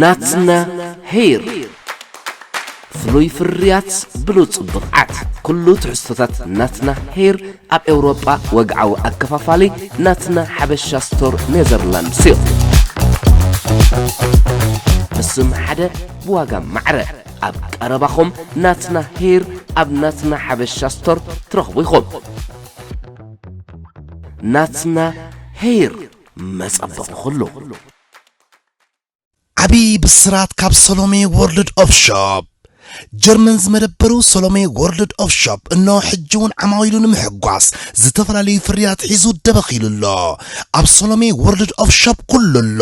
ናትና ሄር ፍሉይ ፍርያት ብሉጽ ብቕዓት። ኩሉ ትሕዝቶታት ናትና ሄር ኣብ ኤውሮጳ ወግዓዊ ኣከፋፋሊ ናትና ሓበሻ ስቶር ኔዘርላንድስ እዩ። ብስም ሓደ ብዋጋ ማዕረ ኣብ ቀረባኹም ናትና ሄር ኣብ ናትና ሓበሻ ስቶር ትረኽቡ ኢኹም። ናትና ሄር መጸበቒ ኩሉ። ዓቢ ብስራት ካብ ሰሎሜ ወርልድ ኦፍ ሾፕ። ጀርመን ዝመደበሩ ሰሎሜ ወርልድ ኦፍ ሾፕ እነሆ ሕጂ እውን ዓማዊሉ ንምሕጓስ ዝተፈላለዩ ፍርያት ሒዙ ደበኽ ኢሉ ኣሎ። ኣብ ሰሎሜ ወርልድ ኦፍ ሾፕ ኩሉ ኣሎ።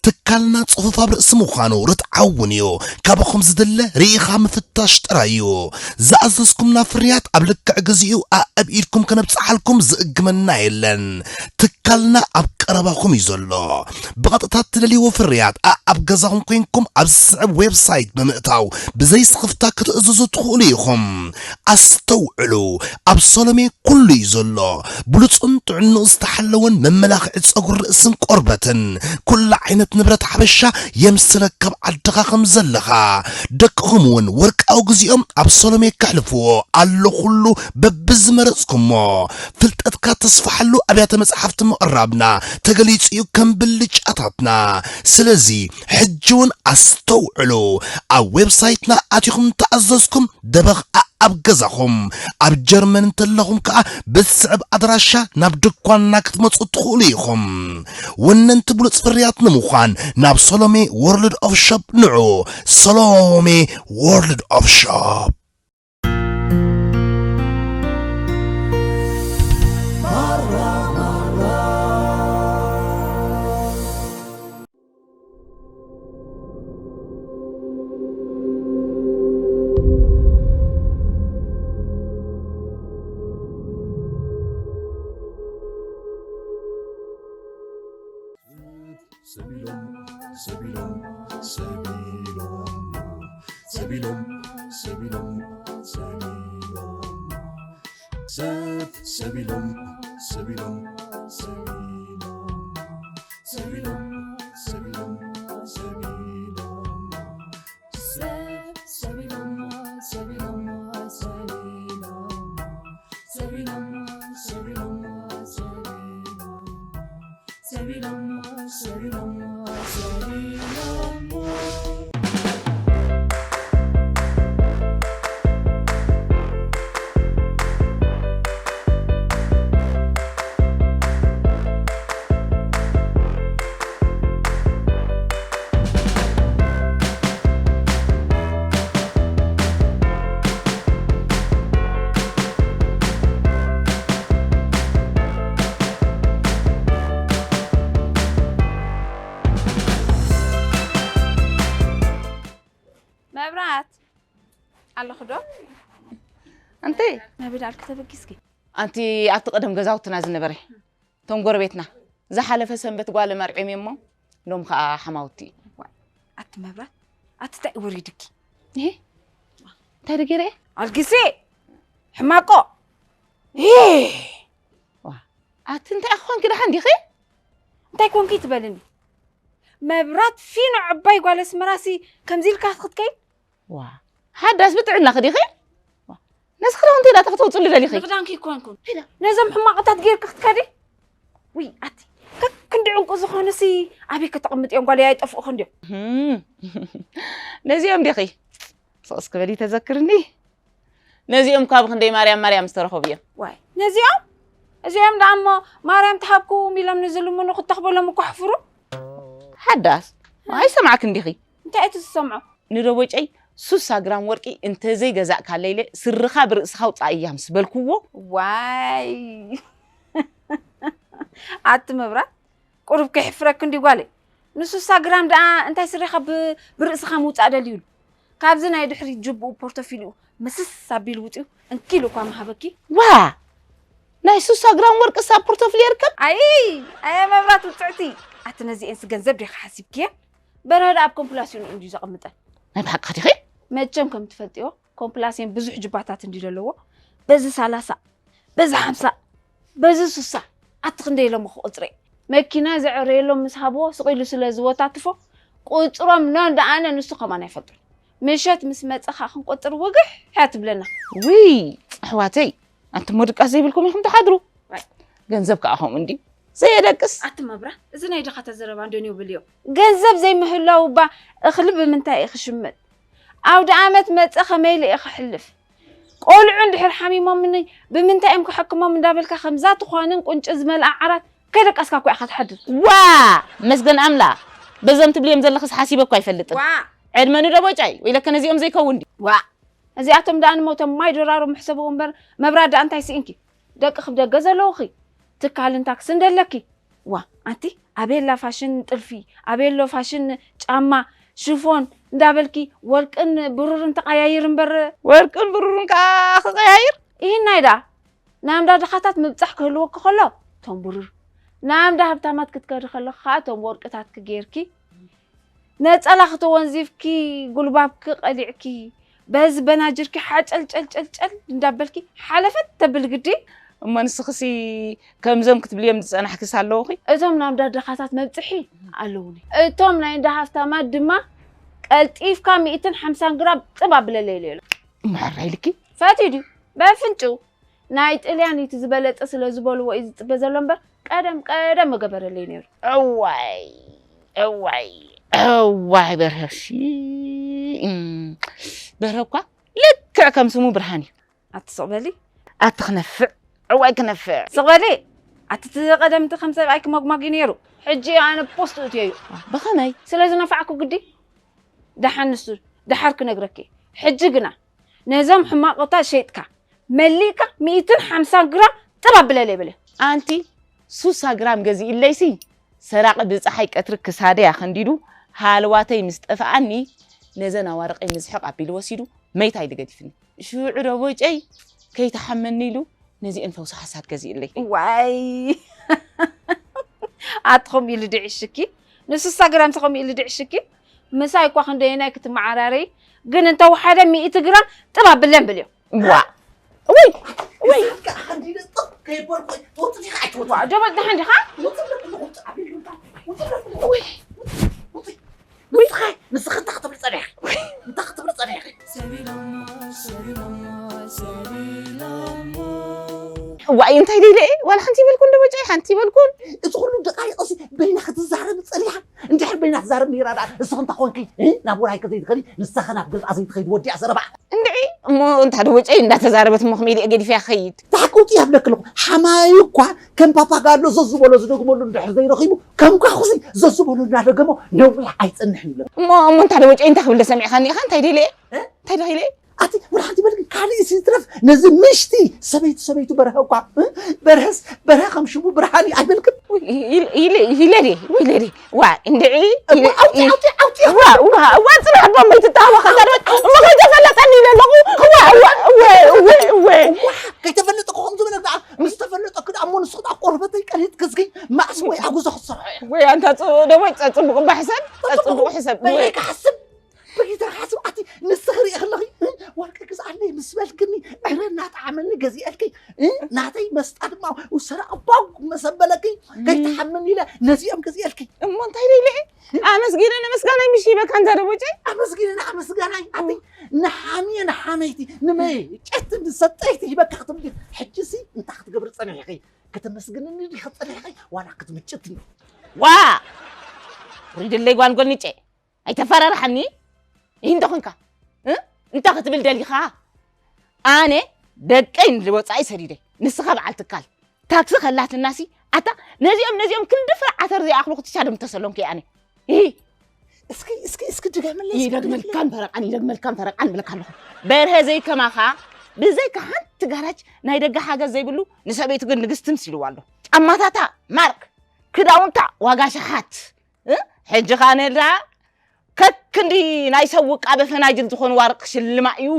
ትካልና ጽፉፍ ኣብ ርእሲ ምዃኑ ርትዓዊ እውን እዩ። ካባኹም ዝድለ ርኢኻ ምፍታሽ ጥራይ እዩ። ዝኣዘዝኩምና ፍርያት ኣብ ልክዕ ግዚኡ ኣኣብ ኢድኩም ከነብጽሓልኩም ዝእግመና የለን። ትካልና ኣብ ቀረባኹም እዩ ዘሎ። ብቐጥታ እትደልይዎ ፍርያት ኣኣብ ገዛኹም ኮይንኩም ኣብ ዝስዕብ ዌብሳይት ብምእታው ብዘይ ስኽፍታ ክትእዝዙ ትኽእሉ ኢኹም። ኣስተውዕሉ፣ ኣብ ሰሎሜ ኩሉ እዩ ዘሎ። ብሉጽን ጥዕንኡ ዝተሓለወን መመላኽዒ ጸጉሪ ርእስን ቆርበትን። ኩሉ ዓይነት ንብረት ሓበሻ የምስለካ ኣብ ዓድኻ ከም ዘለኻ። ደቅኹም እውን ወርቃዊ ግዚኦም ኣብ ሰሎሜ ከሕልፍዎ ኣሎ ኩሉ በብዝመረጽኩሞ። ፍልጠትካ ተስፍሓሉ ኣብያተ መጻሕፍቲ ምቕራብና ተገሊጹ እዩ ከም ብልጫታትና። ስለዚ ሕጂ እውን ኣስተውዕሉ። ኣብ ዌብሳይትና ኣቲኹም እንተኣዘዝኩም ደበኽ ኣኣብ ገዛኹም። ኣብ ጀርመን እንተለኹም ከኣ ብዝስዕብ ኣድራሻ ናብ ድኳንና ክትመጹ ትኽእሉ ኢኹም። ወነንቲ ብሉጽ ፍርያት ንምዃን ናብ ሰሎሜ ወርልድ ኦፍ ሾፕ ንዑ። ሰሎሜ ወርልድ ኦፍ ሾፕ። ሰቢሎም ሰቢሎም ሰቢሎም ሰቢሎም ሰቢሎም ሰቢሎም ሰት ሰቢሎም ሰቢሎም ሰቢሎም ሰቢሎም ሰቢሎም ሰቢሎም ሰት ሰቢሎም ሰቢሎም ሰቢሎም ሰቢሎም ሰቢሎም ሰቢሎም ሰቢሎሞ ሰቢሎሞ ሰቢሎሞ። መብራት ኣለኹ ዶ? ኣንቲ መብድ ኣልክ ተበጊስኪ። ኣንቲ ኣብቲ ቀደም ገዛውትና ዝነበረ እቶም ጎረቤትና ዝሓለፈ ሰንበት ጓል መርዒም እሞ ሎም ከዓ ሓማውቲ። ዋይ፣ ኣቲ መብራት ኣቲ እንታይ ወሪድኪ? ይሄ እንታይ ደገረ? ኣልጊሲ ሕማቆ። ይሄ ዋ፣ ኣቲ እንታይ ኮንኪ ደሓን ዲኺ? እንታይ ኮንኪ ትበልኒ? መብራት ፊኖ ዕባይ ጓል ኣስመራሲ ከምዚ ኢልካ ክትከይድ? ዋ፣ ሓዳስ ብጥዕና ክዲኺ? ዋ፣ ነዚ ክዳውንቲ ኢላ ተክተውፅሉ ደሊኺ? ንክዳንኪ ይኮንኩን። ነዞም ሕማቕታት ጌርኪ ክትከዲ? ውይ፣ ኣቲ ከክንዲ ዕንቁ ዝኾኑሲ ኣበይ ከተቕምጥ እዮም? ጓል ኣይጠፍኡኹ እንዲዮም። ህም፣ ነዚኦም ዲኺ? ስቕስ ክበሊ ተዘክርኒ። ነዚኦም ካብ ክንደይ ማርያም ማርያም ዝተረኸቡ እዮም። ዋይ፣ ነዚኦም? እዚኦም ደኣ እሞ ማርያም ትሃብኩም ኢሎም ንዝልምኑ ክተኽበሎም እኮ ሕፍሩ። ሓዳስ፣ ኣይሰማዕክን ዲኺ? እንታይ እቲ ዝሰምዖ? ንደቦጨይ ሱሳ ግራም ወርቂ እንተዘይገዛእካለይ ኢለ ስርኻ ብርእስኻ ውጻእ እያ ምስ በልክዎ። ዋይ። ኣቲ መብራት፣ ቁሩብ ከይሕፍረኪ እንዲ ጓለይ። ንሱሳ ግራም ደኣ እንታይ ስርኻ ብ-፣ ብርእስኻ ምውጻእ ደልዩሉ? ካብዚ ናይ ድሕሪት ጅብኡ ፖርቶፊልኡ ምስስ ኣቢሉ ውጺኡ እንኪሉ እኳ ምሃበኪ። ዋ! ናይ ሱሳ ግራም ወርቅስ ኣብ ፖርቶፍሊ ይርከብ? ኣይ፣ ኣየ መብራት ውጽዕቲ። ኣቲ ነዚኤንስ ገንዘብ ዲኻ ሓሲብክየን? በርሀ ደኣ ኣብ ኮምፕላሲዮን እንድዩ ዘቐምጠን። ናይ ብሓቂ ዲኺ? መቸም ከም ትፈልጥዮ፣ ኮምፕላሲዮን ብዙሕ ጅባታት እንድዩ ዘለዎ። በዚ ሰላሳ፣ በዚ ሓምሳ፣ በዚ ሱሳ፣ ኣቲ ክንደይ ኢሎሞ ክቑጽሬ? መኪና ዘዕረየሎም ምስ ሃብዎ፣ ስቕ ኢሉ ስለ ዝወታትፎ፣ ቁፅሮም ኖ እንዳኣነ ንሱ ከማን ኣይፈልጦን። ምሸት ምስ መፀኻ ክንቆፅር ውግሕ እያ ትብለና። ውይ ኣሕዋተይ፣ ኣንትሞ ድቃስ ዘይብልኩም ኢኹም ትሓድሩ። ገንዘብ ከዓ ከምኡ እንዲ ዘየደቅስ። ኣቲ መብራ፣ እዚ ናይ ድኻታት ዘረባ እንዶ ንየው ብልዮ። ገንዘብ ዘይምህላው እባ እኽሊ ብምንታይ እዩ ክሽመት? ኣውደ ኣመት መፀ ከመይ ኢለ እየ ክሕልፍ? ቆልዑ እንድሕር ሓሚሞምኒ ብምንታይ እዮም ክሕክሞም እንዳበልካ ከምዛ ትኳንን ቁንጪ ዝመልኣ ዓራት ከይደቀስካ እኮ ኢኻ ትሓድር። ዋ መስገን ኣምላኽ፣ በዞም ትብልዮም ዘለኽስ ሓሲበ እኮ ኣይፈልጥን። ዋ ዕድመ ንደቦጫይ ወይለከ ነዚኦም ዘይከውን ድዩ? ዋ እዚኣቶም ደኣ ንሞቶም ማይ ዶራሩ ምሕሰብዎ እምበር መብራት ደኣ እንታይ ስኢንኪ? ደቂ ክብ ደገ ዘለውኺ ትካልን ታክስን ደለኪ። ዋ ኣንቲ ኣበየላ ፋሽን ጥልፊ፣ ኣበየሎ ፋሽን ጫማ ሽፎን እንዳበልኪ ወርቅን ብሩርን ተቐያይር እምበር። ወርቅን ብሩርን ከኣ ክቐያይር? ይህናይ ደኣ ናምዳ ድኻታት ምብጻሕ ክህልወኪ ከሎ ቶም ብሩር፣ ናምዳ ሃብታማት ክትከዲ ከለኺ ከኣ ቶም ወርቅታትኪ ጌርኪ ነጸላኺ ተወንዚፍኪ ጉልባብኪ ቀሊዕኪ በዚ በናጅርኪ ሓጨልጨልጨልጨል እንዳበልኪ ሓለፈት ተብል ግዲ። እሞ ንስኽሲ ከምዞም ክትብልዮም ዝጸናሕክስ ኣለውኺ? እቶም ናምዳ ድኻታት መብጽሒ ኣለውኒ። እቶም ናይ እንዳ ሃፍታማት ድማ ቀልጢፍካ ሚእትን ሓምሳን ግራም ጥብ ኣብለለይ ኢለ። ምሕራይ ኢልኪ? ፈትዩ ድዩ? በፍንጭው። ናይ ጥልያን እዩ እቲ ዝበለጸ ስለ ዝበልዎ እዩ ዝጽበ ዘሎ እምበር ቀደም ቀደም ምገበረለይ ነይሩ። እዋይ እዋይ እዋይ በርሀ ሺ እም፣ በርሀ እኳ ልክዕ ከም ስሙ ብርሃን እዩ። ኣቲ ስቕ በሊ። ኣቲ ክነፍዕ እዋይ ክነፍዕ። ስቕ በሊ። ኣቲ እቲ ቀደም እቲ ከም ሰብኣይ ክመጉማግ እዩ ነይሩ። ሕጂ ኣነ ፖስት እትዮ እዩ። ብኸመይ? ስለ ዝነፋዕኩ ግዲ። ደሓን ንሱ ደሓር ክነግረኪ። ሕጂ ግና ነዞም ሕማቆታት ሸይጥካ መሊእካ ሚእትን ሓምሳን ግራም ጥብ ኣብለለይ በለ። ኣንቲ ሱሳ ግራም ገዚእለይሲ ሰራቂ ብፀሓይ ቀትሪ ክሳደይ ኣኸንዲዱ ሃለዋተይ ምስ ጠፍኣኒ ነዘን ኣዋርቀይ ምስሕቕ ኣቢሉ ወሲዱ መይታ ኢሉ ገዲፍኒ። ሽዑ ዶ ቦጨይ ከይተሓመኒ ኢሉ ነዚአን ፈውሲ ሓሳድ ገዚእለይ። ዋይ ኣትኹም ኢሉ ድዕሽኪ ንሱሳ ግራም ተኸም ኢሉ ድዕሽኪ ምሳይ እኳ ክንደየናይ ክትመዓራረይ ግን እንተወሓደ ሚእቲ ግራም ጥብ ኣብለን ብልዮ። ዋ ወይ ወይ ከይበልኩ ተወጥፊ ከዓይትወ ዋ ዶ በቃ እንዲኻ ውይ ንስኻ ንስኻ እንታይ ክትብል ጸኒሕኺ እንታይ ክትብል ጸኒሕኺ ዋይ እንታይ ደይለ ዋላ ሓንቲ ይበልኩን ደበጨይ ሓንቲ ይበልኩን እዚ ኩሉ ደቃይቆሲ በይና ክትዛረብ ጸኒሓ እንድሕር በይና ትዛረብ ነይራ ደኣ እስኺ እንታይ ኮንኪ ናብ ውራይ ከዘይትኸዲ ንስኻ ናብ ገዝኣ ዘይትኸይድ ወዲኣ ዘረባ እንድዒ እሞ እንታ ደወጨይ እንዳተዛረበት እሞ ከመይ ኢለ ገዲፈያ ክኸይድ ታሕቂ ውፅእ ያብለክ ኣለኹ ሓማዩ እኳ ከም ፓፓጋሎ ዘዝበሎ ዝደግመሉ እንድሕር ዘይረኺቡ ከም ኳኹሲ ዘዝበሎ እናደገሞ ነዊሕ ኣይፀንሕን ይብለክ እሞ እሞ እንታ ደወጨይ እንታይ ክብል ደሰሚዕካኒ ኢኻ እንታይ ደለ እንታይ ደኺለ ኣቲ ወላ ሓንቲ በልክ ካልእ ሲ ይትረፍ ነዚ ምሽቲ ሰበይቲ ሰበይቱ በርሀ እኳ በርሀስ በርሀ ከም ሽሙ ብርሃን እዩ ኣይበልክን ኢለ ድየ ኢለ ድየ ዋ እንድዒ ኣውፂ ኣውፂ ኣውፂ ዋ ዋ ዋ ፅናሕ እባ መይትተሃወ ከዛ እሞ ከይተፈለጠኒ ኢለ ኣለኹ ዋ ዋ ዋ ዋ ከይተፈለጠ ክኹም ዝበለ ከዓ ምስ ተፈለጠ ክዳ እሞ ንስኹ ዳ ቆርበተይ ቀሊጥ ክዝጊ ማዕስ ወይ ኣጉዞ ክትሰርሖ እየ ወይ ኣንታ ደሞ ፀፅቡቅ እባ ሕሰብ ፀፅቡቅ ሕሰብ ወይ በይካ ሓስብ በጊተ ሓስብ ኣቲ ንስኺ ርኢ ከለኺ ወርቂ ግዝኣለይ ምስ በልክኒ ዕረ እናጠዓመኒ ገዚአልኪ ናተይ መስጣ ድማ ውሰረ ኣባው መሰበለኪ ከይትሓምኒ ኢለ ነዚኦም ገዚአልኪ እሞ እንታይ ደይልዒ ኣመስጊነ ንምስጋናይ ምሽ ይበካ እንተ ደቦጨይ ኣመስጊነ ንኣመስጋናይ ኣቲ ንሓምየ ንሓመይቲ ንመይ ጨት ንሰጠይቲ ይበካ ክትብል ሕጂ ሲ እንታይ ክትገብሪ ጸኒሕኺ ከተመስግንኒ ዲኺ ጸኒሕኺ ዋላ ክትምጭትኒ ዋ ሪድለይ ጓል ጎልንጨ ኣይተፈራርሓኒ ይህ እንተኾንካ እንታይ ክትብል ደሊኻ ኣነ ደቀይ ንወፃኢ ሰዲደ ንስኻ በዓል ትካል ታክሲ ከላትናሲ ኣታ ነዚኦም ነዚኦም ክንዲ ፍረ ዓተር ዘይኣኽሉ ክትሻ ደም ተሰሎም ከይኣነ ይህ እስኪ እስኪ እስኪ ድገምለይ ይደግመልካን ፈረቃን ይደግመልካን ፈረቃን ብለካ ኣለኹ በርሀ ዘይከማኻ ብዘይካ ሓንቲ ጋራጅ ናይ ደገ ሓገዝ ዘይብሉ ንሰበይቱ ግን ንግስቲ ምሲልዋ ኣሎ ጫማታታ ማርክ ክዳውንታ ዋጋ ሸሓት ሕጂ ኸኣ ነዳ ከክንዲ ናይ ሰብ ውቃበ ፈናጅል ዝኾኑ ዋርቕ ሽልማ እዩ።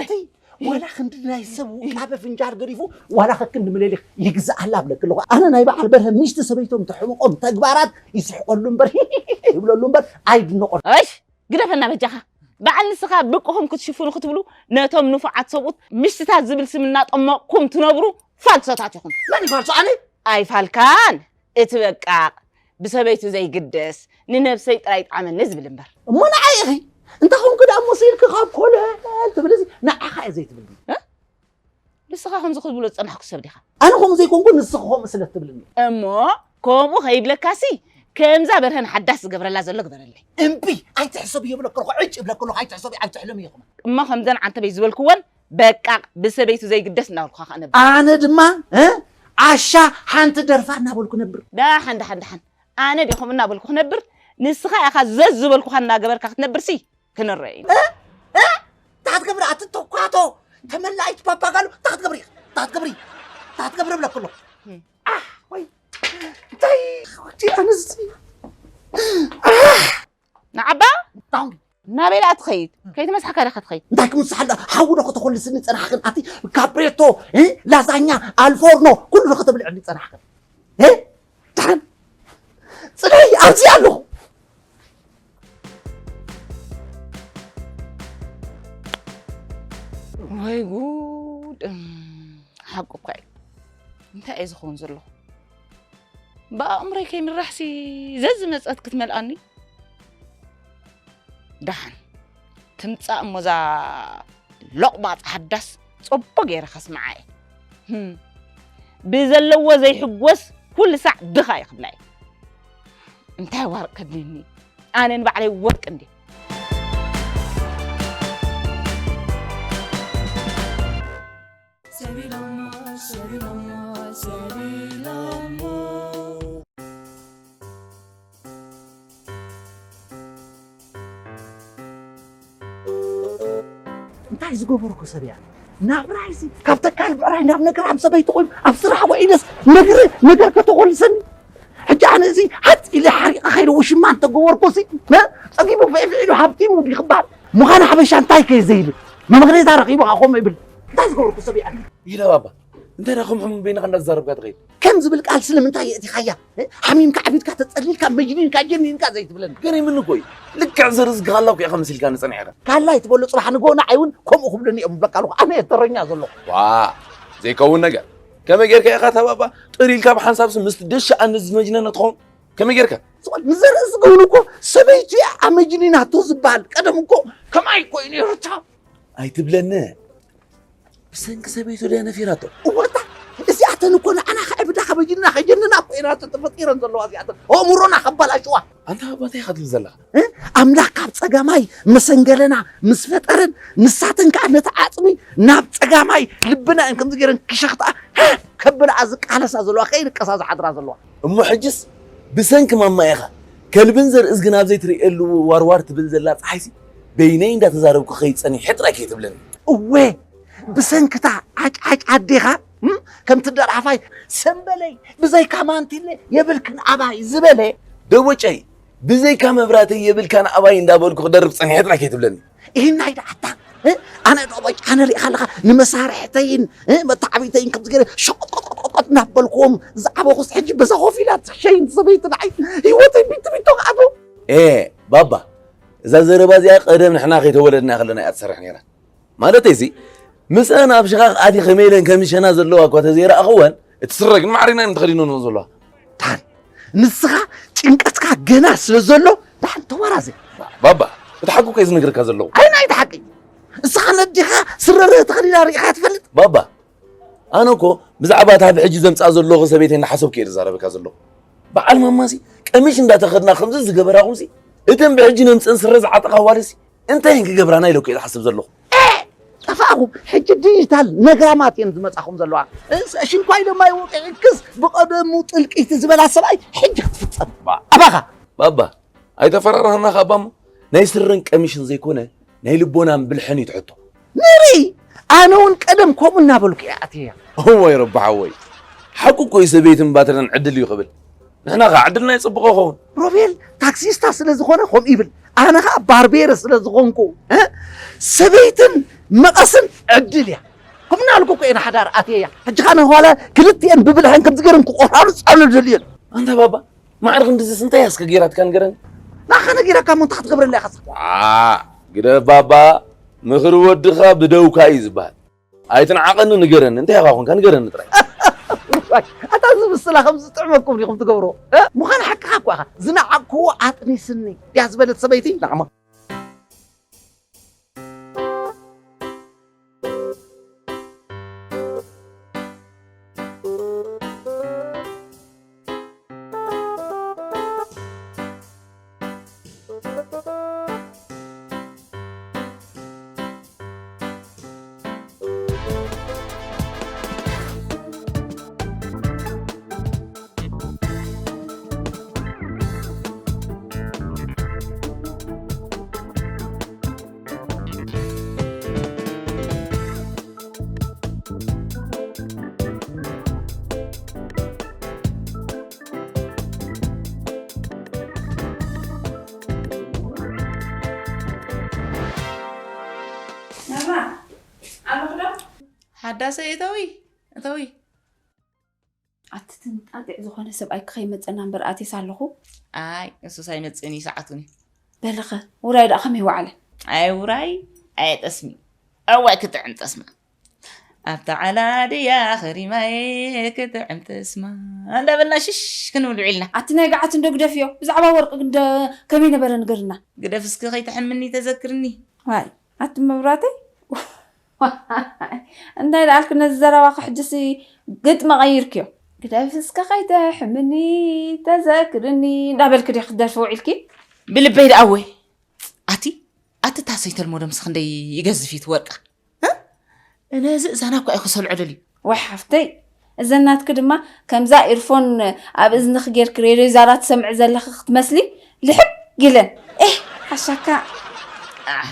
ኣተይ ዋላ ክንዲ ናይ ሰብ ውቃበ ፍንጃር ገዲፉ ዋላ ከክንዲ ምልሊኽ ይግዝኣላ ብለክ ኣለኹ። ኣነ ናይ በዓል በርሀ ምሽቲ ሰበይቶም ተሕምቆም ተግባራት ይስሕቀሉ እምበር ይብለሉ እምበር ኣይድንቆን። እሽ ግደፈና በጃኻ። በዓል ንስኻ ብቅኹም ክትሽፍኑ ክትብሉ ነቶም ንፉዓት ሰብኡት ምሽትታት ዝብል ስም እናጠመቕኩም ትነብሩ ፋልሶታት ኢኹም። መን ይፋልሶ ኣነ? ኣይፋልካን እቲ በቃ ብሰበይቱ ዘይግደስ፣ ንነብሰይ ጥራይ ጣዕመኒ ዝብል እምበር። እሞ ንዓይ ኢኺ፣ እንተ ኾንኩ ደኣ እሞ ስኢልኪ ካብ ኮለል ትብል፣ እዚ ንዓኻ እየ ዘይትብልኒ። እ? ንስኻ ከምዚ ክትብሎ ዝጸናሕኩ ሰብ ዲኻ? ኣነ ከምኡ ዘይኮንኩ፣ ንስኺ ከምኡ ስለ ትብልኒ። እሞ ከምኡ ከይብለካሲ፣ ከምዛ በርሀን ሓዳስ ዝገብረላ ዘሎ ግበረለይ። እምቢ፣ ኣይትሕሰብ እየ ብለኪ ኣለኹ፣ ዕጭ ይብለኪ ኣለኹ፣ ኣይትሕሰቢ፣ ኣይትሕለሚ እየ ከማን። እሞ ከምዘን ዓንተበይ ዝበልክወን በቃ ብሰበይቱ ዘይግደስ እናበልኩኻ ከኣ ነብር። ኣነ ድማ፣ እ፣ ዓሻ ሓንቲ ደርፋ እናበልኩ ነብር። ደሓን፣ ደሓን፣ ደሓን። ኣነ ዲኹም እናበልኩ ክነብር፣ ንስኻ ኢኻ ዘዝ ዝበልኩኻ እናገበርካ ክትነብርሲ ክንረአ እዩ። እ? እ? እንታይ ክትገብሪ ኣቲ ተኳቶ? ተመላኢት ፓፓጋሎ፣ እንታይ ክትገብሪ? እንታይ ክትገብሪ? እንታይ ክትገብሪ እብለኪ ኣለኹ። ኣሕ፣ ወይ። እንታይ ወዲ ኣነዚ? ኣሕ! ንዓባ? እንታይ? ናበይ ደኣ ትኸይድ? ከይትመስሓካ ዲኻ ትኸይድ? እንታይ ክምስሓላ? ሓዊ ዶ ከተኾልስኒ ጸናሕክን? ኣቲ ካፕሬቶ፣ እ? ላዛኛ፣ ኣልፎርኖ፣ ኩሉ ዶ ከተብልዕኒ ጸናሕክን? እ? ደሓን ጽናይ ኣብዚ ኣለኹ። ወይ ጉድ! እም፣ ሓቁ እኳ እዩ። እንታይ እዩ ዝኸውን ዘለኹ? ብኣእምሮይ ከይምራሕሲ ዘዝመጸት ክትመልኣኒ? ደሓን ትምጻእ እሞ እዛ ሎቕማጽ ሓዳስ ጽቡቕ ገይረ ከስምዓ እየ። ህም። ብዘለዎ ዘይሕጎስ ኩሉ ሳዕ ድኻ እዩ ክብላ እየ። እንታይ ዋርቕ ከድልየኒ? ኣነ ንባዕለይ ወርቂ እንድየ። ሰቢሎሞ፣ ሰቢሎሞ፣ ሰቢሎሞ። እንታይ ዝገበርኩ ሰብ እያ? ናብራይሲ ካብ ተካል ብዕራይ ናብ ነገር ኣብ ሰበይቲ ኮይኑ ኣብ ስራሕ ውዒለስ ነግሪ ነገር ከተኾልሰኒ። ሕጂ ኣነ እዚ ሃፅ ኢለ ሓሪቐ ከይደ ውሽማ እንተገበርኩ ሲ፣ መ-፣ ጸጊቡ ፍዕፍዕ ኢሉ ሃብቲሙ ድዩ ክበሃል? ምዃን ሓበሻ እንታይ ከየ ዘይብል? መመኽነይታ ረኺቡ ከምኡ ይብል። እንታይ ዝገበርኩ ሰብ እያ? ኢለ ባባ፣ እንታይ ደኣ ከም ሕሙም በይንኻ እንዳተዛረብካ ትኸይድ? ከም ዝብል ቃል ስለምንታይ የእቲኻያ? እ? ሓሚምካ ዓቢድካ ተጸሊልካ መጅኒንካ ጀኒንካ ዘይትብለኒ። ገሪምኒ እኮ እዩ። ልክዕ ዘርዝግኻ ኣላ እኮ ኢኻ መሲልካኒ ጸኒሕካ። ካላይ ትበሎ ጽባሕ ንግሆ ንዓይ እውን ከምኡ ክብሉኒ እዮም ዝብለካ ኣለኹ። ኣነ እየ ተረኛ ዘለኹ። ዋ፣ ዘይከውን ነገር። ከመይ ጌርካ ኢኻ እታ ባባ ጥር ኢልካ ብሓንሳብሲ ምስቲ ደሻ ኣነ ዝመጅነነ ትኸውን? ከመይ ጌርካ? ዝቖል ንዘርኢ ዝገብሩ እኮ ሰበይቱ እያ ኣመጅኒናቶ ዝበሃል። ቀደም እኮ ከማይ እኮ እዩ ነይሩ እታ። ኣይትብለኒ። ብሰንኪ ሰበይቱ ድያ ነፊራቶ? እወታ፣ እዚኣተን እኮ ንዓና ከዕብዳ ከበጅና ከጀንና እኮ እየን ኣተን ተፈጢረን ዘለዋ እዚኣተን። ኣእምሮና ከባላሽዋ። ኣንታ ኣባ እንታይ ኢኻ ትብል ዘለኻ? እ? ኣምላኽ ካብ ጸጋማይ መሰንገለና ምስ ፈጠረን፣ ንሳተን ከኣ ነቲ ዓጽሚ ናብ ጸጋማይ ልብና እየን ከምዚ ገይረን ክሸኽትኣ፣ ሃ! ከብልኣ ዝቃለሳ ዘለዋ፣ ከይንቀሳ ዝሓድራ ዘለዋ። እሞ ሕጅስ ብሰንኪ ማማ ኢኻ ከልብን ዘርእዝግን ኣብ ዘይትርእየሉ ዋርዋር ትብል ዘላ ጸሓይሲ፣ በይነይ እንዳተዛረብኩ ከይድ ጸኒሐ ጥራይ ከይትብለኒ። እወ፣ ብሰንክታ ዓጭዓጭ ኣዴኻ፣ እም፣ ከምቲ ደራፋይ፣ ሰምበለይ፣ ብዘይካ ማንቲለ የብልክን ኣባይ ዝበለ። ደቦጨይ፣ ብዘይካ መብራተይ የብልካን ኣባይ እንዳበልኩ ክደርፍ ጸኒሐ ጥራይ ከይትብለኒ። ኢሂናይ ደኣታ፣ እ፣ ኣነ ደቦጭ፣ ኣነ ሪኢኻ ኣለኻ፣ ንመሳርሕተይን፣ እ፣ መተዓቢተይን ከምዚ ገይረ ሸቆጥቆጥቆጥቆጥ እናበልክዎም ዝዓበኹስ፣ ሕጂ በዛ ኮፍ ኢላ ትሸይን ሰበይቲ ንዓይ ህይወተይ ቢቲ ቢቶ ክኣትዎ። ኤ፣ ባባ፣ እዛ ዘረባ እዚኣ ቀደም ንሕና ከይተወለድና ከለና እያ ትሰርሕ ነይራ። ማለተይሲ፣ ምስአን ኣብ ሽቓቕ ኣትየ ከመይ ኢለን ከም ዝሸና ዘለዋ እኳ ተዘይረኣኽወን፣ እቲ ስረ ግን ማዕሪና እየን ተኸዲነንኦ ዘለዋ። ታን፣ ንስኻ ጭንቀትካ ገና ስለ ዘሎ፣ ደሓን ተወራዘ። ባባ፣ እቲ ሓቂ እኮ እየ ዝነግረካ ዘለኹ። ኣይ፣ ናይ ሓቂ። ንስኻ ነዲኻ ስረ ተኸዲና ርኢኻ ትፈልጥ? ባባ፣ ኣነ እኮ ብዛዕባ እታ ብሕጂ ዘምጽኣ ዘለኹ ሰበይተይ እናሓሰብኩ እየ ዝዛረበካ ዘለኹ። በዓል ማማሲ፣ ቀሚሽ እንዳተኸድና ከምዚ ዝገበራኹምሲ፣ እተን ብሕጂ ነምጽአን ስረ ዝዓጠቓ ኣዋልድሲ፣ እንታይ እየን ክገብራና ኢለ እኮ እየ ዝሓስብ ዘለኹ። ጠፋእኹም። ሕጂ ዲጂታል ነጋማት እየን ዝመጻኹም ዘለዋ። እስ-፣ ሽንኳይ ድማ ይወቅዕክስ ብቐደሙ ጥልቂት ዝበላ ሰብኣይ ሕጂ ክትፍጸም። ባ-፣ ኣባኻ። ባባ፣ ኣይተፈራርሃና ከኣ ባሞ። ናይ ስረን ቀሚሽን ዘይኮነ፣ ናይ ልቦናን ብልሕን እዩ ትሕቶ። ንርኢ፣ ኣነ እውን ቀደም ከምኡ እናበልኩ እየ ኣትየያ። እዋይ ረቢ ሓወይ፣ ሓቁ እኮ እዩ፣ ሰበይትን ባትርን ዕድል እዩ ክብል። ንሕና ኸዓ ዕድልና ይጽብቖ ኸውን። ሮቤል ታክሲስታ ስለ ዝኾነ ከምኡ ይብል፣ ኣነ ኸዓ ባርቤረ ስለ ዝኾንኩ፣ እ? ሰበይትን መቐስን ዕድል እያ። ከምኡ እናበልኩ እኮ እየ ንሓዳር ኣትየያ። ሕጂ ኸዓ ንኋላ ክልቲኤን ብብልሐን ከምዚ ገይረን ክቆራርጸን ዝደልየን። ኣንታ ባባ፣ ማዕረ ክንድዚስ እንታይ እያ እስከ ገይራትካ ንገረኒ? ንዓኻ ነጊራካ እሞ እንታይ ክትገብረላ ኢኻ እስኻ? ዋ፣ ግደፍ ባባ፣ ምኽሪ ወድኻ ብደውካ እዩ ዝበሃል። ኣይትንዓቐኒ፣ ንገረኒ፣ እንታይ ኢኻ ኾንካ? ንገረኒ ጥራይ። ኣታ ዝብሰ ላ ከም ዝጥዕመኩም ዲኹም ትገብርዎ? እ? ምዃን ሓቅኻ እኳ ኢኻ። ዝነዓቕክዎ ኣጥኒስኒ ድያ ዝበለት ሰበይቲ? ንዓማ። ናባ፣ ኣለኹ ዶ? ሓዳሰይ እተዊ፣ እተዊ። ኣቲ ትንጣጢዕ ዝኾነ ሰብኣይ ከይመጸና እምበር ኣትየስ ኣለኹ። ኣይ፣ እሱስ ኣይመጽእን እዩ፣ ሰዓቱን እዩ። በልኸ፣ ውራይ ደኣ ከመይ ወዓለ? ኣይ ውራይ፣ ኣይ ጠስሚ። እዋይ ክጥዕም ጠስማ። ኣብታ ዓላ ድያ ኸሪማየ ክጥዕም ጠስማ። እንዳበልና ሽሽ ክንብል ውዒልና። ኣቲ ናይ ገዓት እንዶ ግደፍዮ። ብዛዕባ ወርቂ ግን ደ-፣ ከመይ ነበረ ንገርና። ግደፍ እስኪ ከይትሕምኒ ተዘክርኒ። ዋይ፣ ኣቲ መብራተይ። እንታይ ደኣልክ ነዚ ዘረባኺ ሕጅሲ ግጥሚ ቀይርክዮ። ግደፍ እስከ ከይትሕምኒ ተዘክርኒ እንዳበልክ ዲኺ ክትደርፊ ውዒልኪ? ብልበይ ደኣ እወ። ኣቲ፣ ኣቲ እታ ሰይተልሞ ደምሲ ክንደይ ይገዝፍ እዩ እቲ ወርቃ? እ? ነዚ እዛና እኳ እዩ ክሰልዖ ደልዩ። ዋይ ሓፍተይ፣ እዘን ናትኪ ድማ ከምዛ ኢርፎን ኣብ እዝንኺ ጌርኪ ሬድዮ ዛራ ትሰምዒ ዘለኺ ክትመስሊ ልሕግ ኢለን። ኤህ፣ ሓሻካ። ኣህ፣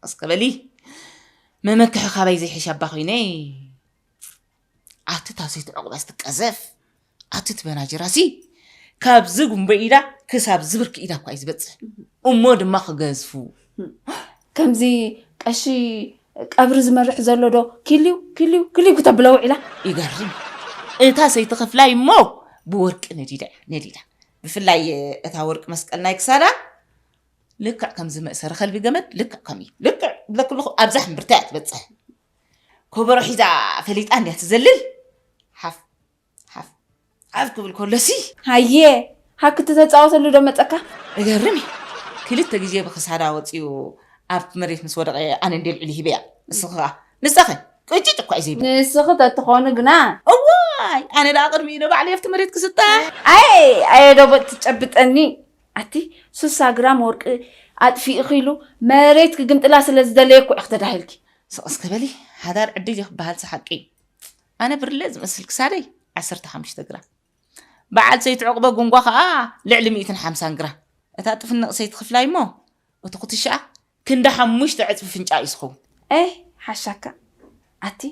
እስከ በሊ፣ መመክሒ ካባይ ዘይሕሽ ኣባ ኮይነ። ኣቲ እታ ሰይቲ ዑቕባስ ትቀዘፍ። ኣቲ እቲ በናጅራሲ ካብዚ ጉንበ ኢዳ ክሳብ ዝብርኪ ኢዳ እኳ እዩ ዝበጽሕ። እሞ ድማ ክገዝፉ። ከምዚ ቀሺ ቀብሪ ዝመርሕ ዘሎ ዶ ኪልዩ፣ ኪልዩ፣ ኪልዩ ክተብሎ ውዒላ? ይገርም። እታ ሰይቲ ክፍላይ እሞ ብወርቂ ነዲዳ እያ፣ ነዲዳ። ብፍላይ እታ ወርቂ መስቀል ናይ ክሳዳ ልክዕ ከምዚ መእሰሪ ከልቢ ገመድ፣ ልክዕ ከምኡ። ልክዕ ብለኪ ኣለኹ፣ ኣብዛ ሕምብርታ እያ ትበጽሕ። ኮበሮ ሒዛ ፈሊጣ እንድያ ትዘልል። ሓፍ፣ ሓፍ፣ ሓፍ ክብል ከሎሲ። ሃየ፣ ሃክ ትተጻወተሉ ዶ መጸካ? እገርም እዩ። ክልተ ግዜ ብክሳዳ ወጺኡ ኣብ መሬት ምስ ወደቐ ኣነ እንድየ ልዕሊ ሂበያ። ንስኺ ኸኣ፣ ንስኺ ቅጭጭ እኳ እዩ ዘይብል። ንስኺ ተትኾኒ ግና። እዋይ፣ ኣነ ደኣ ቅድሚኡ ዶ ባዕለይ ኣብቲ መሬት ክስጣሕ? ኣየ፣ ኣየ ዶ በጥ ትጨብጠኒ። ኣቲ ሱሳ ግራም ወርቂ ኣጥፊእኺ ኢሉ መሬት ክግምጥላ ስለ ዝደለየ እኮ ኢኺ ተዳሂልኪ። ስቕ እስከ በሊ፣ ሓዳር ዕድል እዩ ክበሃልሲ ሓቂ እዩ። ኣነ ብርለ ዝመስል ክሳደይ ዓሰርተ ሓሙሽተ ግራም። በዓል ሰይቲ ዕቑበ ጉንጓ ኸኣ ልዕሊ ሚእትን ሓምሳን ግራም። እታ ጥፍንቕ ሰይቲ ክፍላይ እሞ፣ እቲ ኩትሻኣ ክንዲ ሓሙሽተ ዕጽፊ ፍንጫ እዩ ዝኸውን። ኤህ፣ ሓሻካ። ኣቲ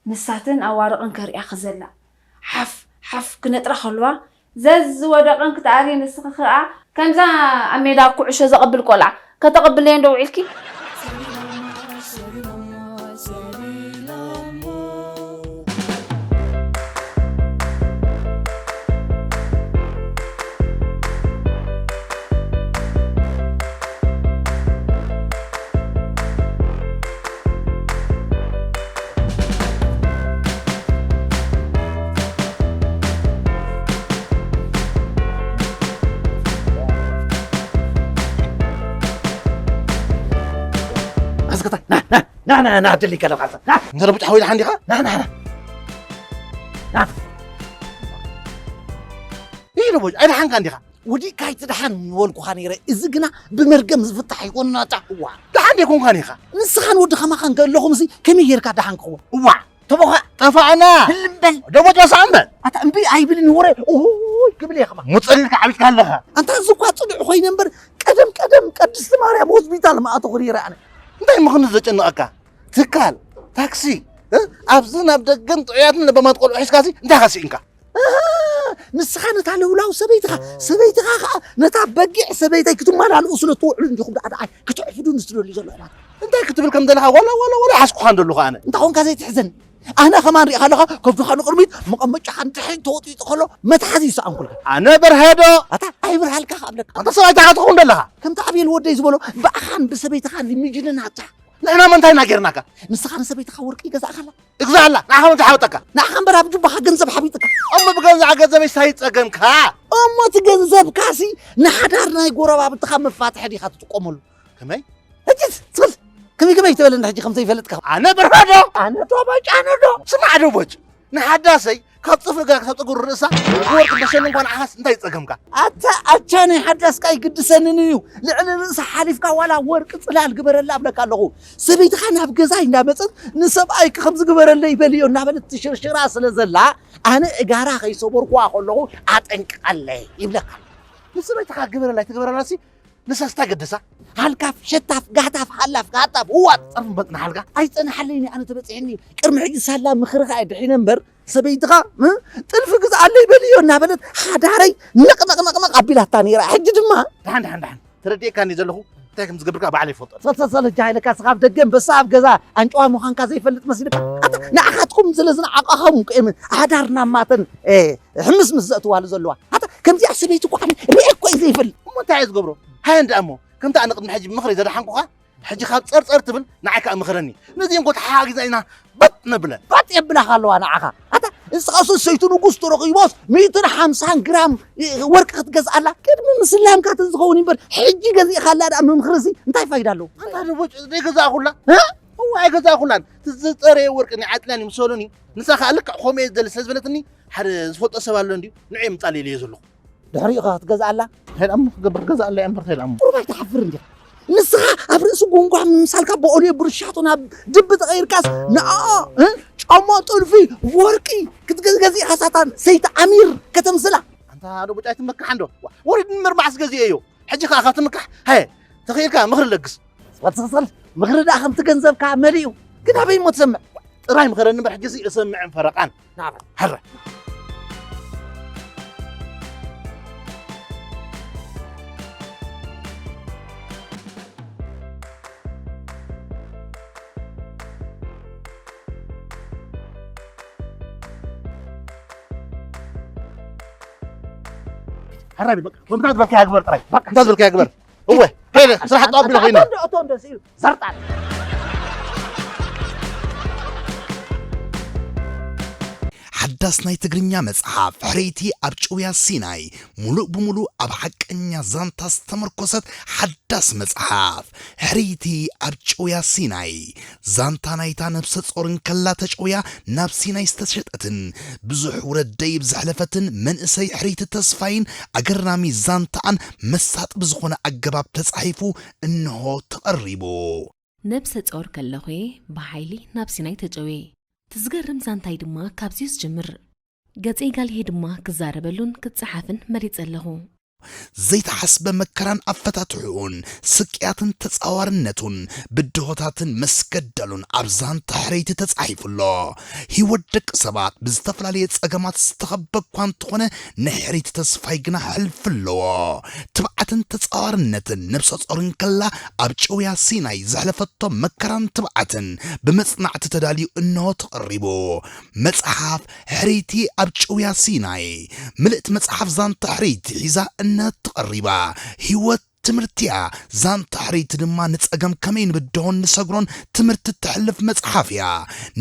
ንሳተን ኣዋርቕን ከርእያ ክዘላ፣ ሓፍ፣ ሓፍ ክነጥራ ከልዋ፣ ዘዝ ወደቐን ክትኣሪ ንስኺ ኸኣ ከምዛ ኣብ ሜዳ ኩዕሾ ዘቐብል ቆልዓ ከተቐብለየን ዶ ውዒልኪ? ኣስከታ፣ ና፣ ና፣ ና፣ ና፣ ና፣ ደሊካ ለቃልታ፣ ና። እንተ ረቡጭ ሓወይ ደሓን ዲኻ? ና፣ ና፣ ና። ና። ይህ ረቡጭ፣ ኣይደሓንካን ዲኻ? ወዲእካ ኣይትድሓን ምበልኩኻ ነይረ። እዚ ግና ብመርገም ዝፍታሕ ኣይኮነን ኣታ። እዋ፣ ደሓን ደይኮንካን ኢኻ። ንስኻን ወዲ ኸማኻን ከለኹምሲ ከመይ ጌርካ ደሓን ክኸውን? እዋ፣ ተቦኻ ጠፋእና። ህልም በል። ደቦ ጨሳ እምበር። ኣታ እምቢ ኣይብልን ወረ። ኦይ ክብል እየ ኸማ። ሙጸልካ ዓቢጥካ ኣለኻ። ኣንታ እዚ እኳ ጽኑዕ ኮይነ እምበር፣ ቀደም ቀደም ቅድስቲ ማርያም ሆስፒታል ምኣተኹ ነይረ ኣነ። እንታይ ምኽኑ ዘጨንቐካ? ትካል፣ ታክሲ፣ እ? ኣብዚ ናብ ደገን ጥዑያትን ለባማት ቆልዑ ሒዝካሲ እንታይ ኢኻ ስኢንካ? ኣሃ፣ ንስኻ ነታ ለውላው ሰበይትኻ፣ ሰበይትኻ ኸኣ ነታ በጊዕ ሰበይተይ ክትመላልኡ ስለ ትውዕሉ እንዲኹም ደኣ ደኣ ክትዕፍዱኒ ትደልዩ ዘለኹም። እንታይ ክትብል ከም ዘለኻ ዋላ፣ ዋላ፣ ዋላ ይሓስኩኻን ዘለኹ ኣነ። እንታይ ኾንካ ዘይትሕዘኒ? ኣነ ኸማን ሪኢኻ ኣለኻ፣ ከብድኻ ንቕድሚት፣ መቐመጫኻ ንድሕሪት ተወጢጡ ኸሎ መትሓዚ ይሰኣንኩልካ። ኣነ በርሀዶ? ኣታ ኣይበርሃልካ ኸኣ እብለካ። ኣንታ ሰብኣይ እንታይ ኢኻ ትኸውን ዘለኻ? ከምቲ ኣቤል ወደይ ዝበሎ፣ ብኣኻን ብሰበይትኻን ንምጅንናታ ንሕና መ እንታይ ኢና ጌርናካ? ንስኻ ንሰበይትኻ ወርቂ ይገዛእካላ? እግዛኣላ፣ ንዓኻ መን ዝሓወጠካ? ንዓኻ እምበር ኣብ ጁባኻ ገንዘብ ሓቢጥካ። እሞ ብገዛእ ገንዘበይ እንታይ ጸገምካ? እሞ እቲ ገንዘብካሲ ንሓዳር ናይ ጎረባብትኻ መፋትሒ ዲኻ ትጥቀመሉ? ከመይ? ሕጂ ስል ከመይ ከመይ ትበለኒ ሕጂ ከም ዘይፈልጥካ? ኣነ በርሃዶ? ኣነ ዶ በጭ፣ ኣነ ዶ? ስማዕ ዶ በጭ፣ ንሓዳሰይ ካብ ጽፍሪ ገራ ክሳብ ጸጉሪ ርእሳ ብወርቂ መሸኒ እንኳን ዓኻስ እንታይ ይጸገምካ? ኣታ ኣቻ ናይ ሓዳስካ ኣይግድሰንን እዩ። ልዕሊ ርእሳ ሓሊፍካ ዋላ ወርቂ ጽላል ግበረላ እብለካ ኣለኹ። ሰበይትኻ ናብ ገዛይ እንዳመጸት ንሰብኣይኪ ከምዚ ግበረለይ በልዮ እናበለት ትሽርሽራ ስለ ዘላ ኣነ እጋራ ከይሰበርኩዋ ከለኹ ኣጠንቅቐለይ ይብለካ። ንሰበይትኻ ግበረላ ኣይትግበረላሲ ንሳስ እንታይ ገደሳ? ሃልካፍ፣ ሸታፍ፣ ጋህታፍ፣ ሃላፍ፣ ጋህታፍ፣ ዋጥ ጸርፊ በጽና ሓልካ። ኣይጸናሓለይኒ ኣነ ተበጺሕኒ። ቅድሚ ሕጂ ሳላ ምኽርኻ እየ ድሒነ እምበር ሰበይትኻ እ? ጥልፊ ግዝኣለይ በልዮ እናበለት ሓዳረይ ነቕነቕነቕነቕ ኣቢላታ ነይራ። ሕጂ ድማ ደሓን ደሓን ደሓን ተረዲኤካ እኒ ዘለኹ እንታይ ከም ዝገብርካ ባዕለ ይፈልጦ። ሰልሰልሰል እጃ ኢለካ ስኻ ኣብ ደገ ኣንበሳ ኣብ ገዛ ኣንጭዋ ምዃንካ ዘይፈልጥ መሲልካ ኣታ ንዓኻትኩም ስለ ዝነዓቓኻም እኮ እየን ሓዳር ናብ ማተን እ፣ ሕምስ ምስ ዘእትዋሉ ዘለዋ ኣታ ከምዚኣ ሰበይቲ እኮ ኣነ ርኤ እኮ እዩ ዘይፈልጥ። እሞ እንታይ እየ ዝገብሮ? ሃየ እንዳ እሞ ከምቲ ኣነ ቅድሚ ሕጂ ምኽሪ ዘድሓንኩኻ ሕጂ ካብ ጸርጸር ትብል ንዓይ ከኣ ምኽረኒ። ነዚኦም እኮ ተሓጋጊዝና ኢና በጥ ነብለ። ባጥ የብላኻ ኣለዋ ንዓኻ ኣታ ንስኻስ ሰይቱ ንጉስ ተረኺቦስ ሚእትን ሓምሳን ግራም እ፣ ወርቂ ክትገዝኣላ ቅድሚ ምስላምካ ተዝኸውን እምበር ሕጂ ገዚእኻላ ደኣ ምምኽርሲ እንታይ ፋይዳ ኣለዎ? ኣንታ ደቦጭ ዘይገዛእኹላ እ? እዋ ኣይገዛእኹላን። እቲ ዝጸረየ ወርቂ ናይ ዓጥልያን ይምሰሉኒ። ንሳ ከኣ ልክዕ ከምኡ እየ ዝደሊ ስለ ዝበለትኒ ሓደ ዝፈልጦ ሰብ ኣሎ እንድዩ ንዑ የምጻለይ ኢለዮ ዘለኹ። ድሕሪኡ ከ ክትገዝኣላ? ሄልኣሞ ክገብር ገዛኣላ እያ እምበር ሄልኣሞ። ቁሩብ ኣይትሓፍር እንዲኻ? ንስኻ ኣብ ርእሲ ጉንጓ ምምሳልካ ብኦልዮ ብርሻቶ ናብ ድቢ ተቐይርካስ ንኣ እ? ጫማ ጥልፊ ወርቂ ክትገዝእ ኢኻ ሳታን ሰይቲ ኣሚር ከተምስላ። ኣንታ ዶ ብጫ ኣይትመካሕ እንዶ። ዋ፣ ወሪድ ምርማዕስ ገዚኤዮ። ሕጂ ከኣ ካብ ትምካሕ ሃየ ተኽኢልካ ምኽሪ ለግስ። ስቐል ስቐል ምኽሪ ደኣ ከምቲ ገንዘብካ መሊኡ ግን ኣበይ እሞ ትሰምዕ? ጥራይ ምኸረኒ እምበር ሕጂሲ እሰምዕን ፈረቓን። ናበል። ሕረ። ሕረ ቢል በቃ ወምታ ዝበልካያ ግበር ጥራይ። በቃ እንታ ዝበልካያ ግበር። እወ ሄደ ስራሕ ጠቢሎ ኮይነ። እቶ እንዶ እቶ እንዶ ስኢሉ ዘርጣል። ሓዳስ ናይ ትግርኛ መጽሓፍ ሕርይቲ ኣብ ጭውያ ሲናይ፣ ሙሉእ ብሙሉእ ኣብ ሓቀኛ ዛንታ ዝተመርኮሰት ሓዳስ መጽሓፍ። ሕርይቲ ኣብ ጭውያ ሲናይ፣ ዛንታ ናይታ ነብሰ ጾር እንከላ ተጨውያ ናብ ሲናይ ዝተሸጠትን ብዙሕ ውረድ ደይብ ዘሕለፈትን መንእሰይ ሕርይቲ ተስፋይን ኣገራሚ ዛንታኣን መሳጢ ብዝኾነ ኣገባብ ተጻሒፉ እንሆ ተቐሪቡ። ነብሰ ጾር ከለኹ'የ ብሓይሊ ናብ ሲናይ ተጨውየ። እቲ ዝገርም ዛንታይ ድማ ካብዚ'ዩ ዝጅምር። ገጸይ ጋልሄ ድማ ክዛረበሉን ክጸሓፍን መሪጸ ኣለኹ። ዘይተሓስበ መከራን ኣፈታትሕኡን፣ ስቅያትን ተጻዋርነቱን፣ ብድሆታትን መስገደሉን ኣብ ዛንታ ሕርይቲ ተጻሒፉ ኣሎ። ህይወት ደቂ ሰባት ብዝተፈላለየ ጸገማት ዝተኸበ እኳ እንተኾነ፣ ናይ ሕርይቲ ተስፋይ ግና ሕልፊ ኣለዎ። ትብዓትን ተጻዋርነትን ነብሰ ጾር እንከላ ኣብ ጭውያ ሲናይ ዘሕለፈቶ መከራን ትብዓትን ብመጽናዕቲ ተዳልዩ እንሆ ተቐሪቡ። መጽሓፍ ሕርይቲ ኣብ ጭውያ ሲናይ። ምልእቲ መጽሓፍ ዛንታ ሕርይቲ ሒዛ እንሆ ተቐሪባ። ህይወት ትምህርቲ እያ። ዛንታ ሕርይቲ ድማ ንጸገም ከመይ ንብድሆን ንሰግሮን ትምህርቲ እተሕልፍ መጽሓፍ እያ።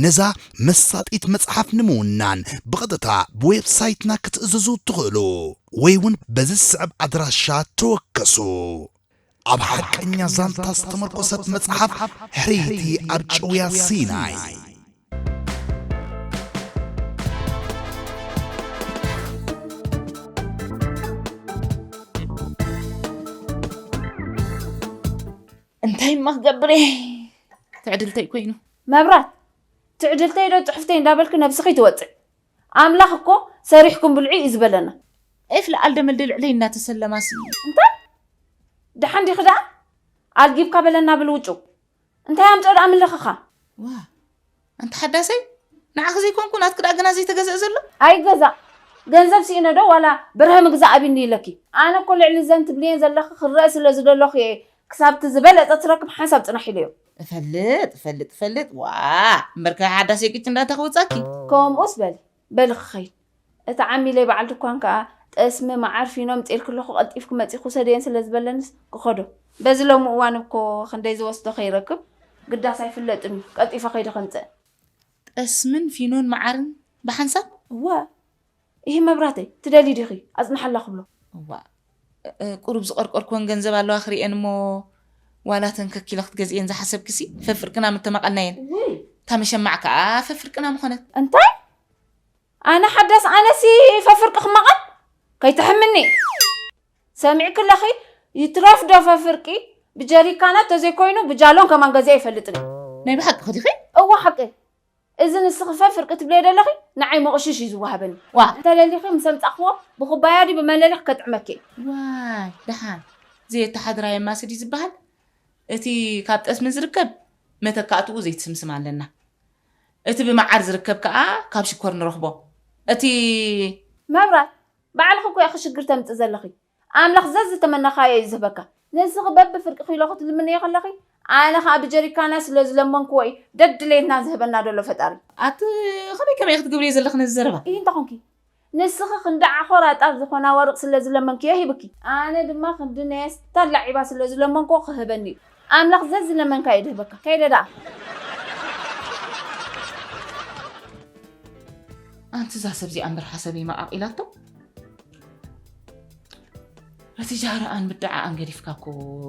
ነዛ መሳጢት መጽሓፍ ንምውናን ብቐጥታ ብዌብሳይትና ክትእዝዙ ትኽእሉ ወይ እውን በዚ ዝስዕብ ኣድራሻ ተወከሱ። ኣብ ሓቀኛ ዛንታ ዝተመርኮሰት መጽሓፍ ሕርይቲ ኣብ ጭውያ ሲናይ። እንታይ እማ ክገብር እየ? ትዕድልተይ ኮይኑ። መብራት፣ ትዕድልተይ ዶ ጽሑፍተይ እንዳበልኪ ነብስኺ ትወጽዕ። ኣምላኽ እኮ ሰሪሕኩም ብልዑ እዩ ዝበለና። ዒፍ ለኣልደመልደ ልዕለይ እናተሰለማሲ። እንታይ? ደሓን ዲኺ ደኣ? ኣልጊብካ በለና ብል ውጩ። እንታይ ኣምጽኦ ደኣ ምልኽኻ? ዋ፣ ኣንቲ ሓዳሰይ፣ ንዓኺ ዘይኮንኩ ናትኪ ደኣ ገና ዘይተገዝአ ዘሎ? ኣይገዛእ። ገንዘብ ስኢነ ዶ ዋላ በርሀ ምግዛእ ኣቢኒ ኢለኪ? ኣነ እኮ ልዕሊ ዘን ትብልየን ዘለኺ ክረአ ስለ ዝደለኹ እየ ክሳብ እቲ ዝበለጸ ትረክብ ሓንሳብ ጽናሕ ኢለዮ። እፈልጥ እፈልጥ እፈልጥ ዋ እምበርከ ሓዳስ የቂች እንዳታ ክወጻኪ። ከምኡስ በሊ በሊ ክኸይድ እቲ ዓሚለይ በዓል ድኳን ከኣ ጠስሚ መዓር ፊኖ ኣምጺኤልኪ ኣለኹ ቀልጢፍኪ መጺኺ ውሰድየን ስለ ዝበለንስ ክኸዶ በዚ ሎሚ እዋን እኮ ክንደይ ዝወስዶ ከይረክብ ግዳስ ኣይፍለጥን እዩ። ቀልጢፈ ከይደ ከምፅእ። ጠስምን ፊኖን መዓርን ብሓንሳብ? እወ። ይህ መብራተይ፣ ትደሊ ዲኺ? ኣጽንሓላ ክብሎ። እዋ፣ እ፣ ቁሩብ ዝቐርቀርኩወን ገንዘብ ኣለዋ ክርእየን እሞ፣ ዋላ ተንከኪለ ክትገዝእየን ዝሓሰብክሲ፣ ፈፍርቅና ምተመቐልናየን። ውይ። እታ መሸማዕ ከኣ ፈፍርቅና ምኾነት። እንታይ? ኣነ ሓዳስ ኣነሲ ፈፍርቂ ክመቐል? ከይትሕምኒ። ሰሚዕኪ ኣለኺ? ይትረፍ ዶ ፈፍርቂ? ብጀሪካናት ተዘይኮይኑ ብጃሎን ከማን ገዚአ ኣይፈልጥን እየ። ናይ ብሓቂ ዲኺ? እወ ሓቂ። እዚ ንስኺ ፈፍርቂ ትብልዮ ዘለኺ ንዓይ መቕሽሽ እዩ ዝወሃበኒ። ዋ። እንተደሊኺ ምስ ኣምጻእክዎ ብኩባያ ድዩ ብመለሊኽ ከጥዕመኪ እየ። ዋይ፣ ደሓን ዘየተሓድራዮ ማስድ እዩ ዝበሃል። እቲ ካብ ጠስሚ ዝርከብ መተካእትኡ ዘይትስምስም ኣለና። እቲ ብመዓር ዝርከብ ከኣ ካብ ሽኮር ንረኽቦ። እቲ መብራት፣ ባዕልኺ እኮ ኢኺ ሽግር ተምጽእ ዘለኺ። ኣምላኽ ዘዝተመነኻዮ እዩ ዝህበካ። ንስኺ በብፍርቂ ኪሎ ክትልምንዮ ከለኺ፣ ኣነ ኸኣ ብጀሪካና ስለ ዝለመንክዎ እዩ ደድሌትና ዝህበና ዘሎ ፈጣሪ። ኣቲ ከመይ ከመይ ክትገብርዮ ዘለኺ ነዚ ዘረባ? ኢሂ እንተ ኾንኪ፣ ንስኺ ክንዲ ዓኾር ኣጣር ዝኾና ወርቕ ስለ ዝለመንክዮ ሂብኪ። ኣነ ድማ ክንዲ ናይ ስታላ ዒባ ስለ ዝለመንክዎ ክህበኒ እዩ። ኣምላኽ ዘዝለመንካዮ ድህበካ። ከይደ ደኣ። ኣንቲ እዛ ሰብ እዚኣ እምበር ሓሳበይ መቓቕ ኢላቶ። እቲ ጃህራኣን ምድዓኣን ገዲፍካ እኮ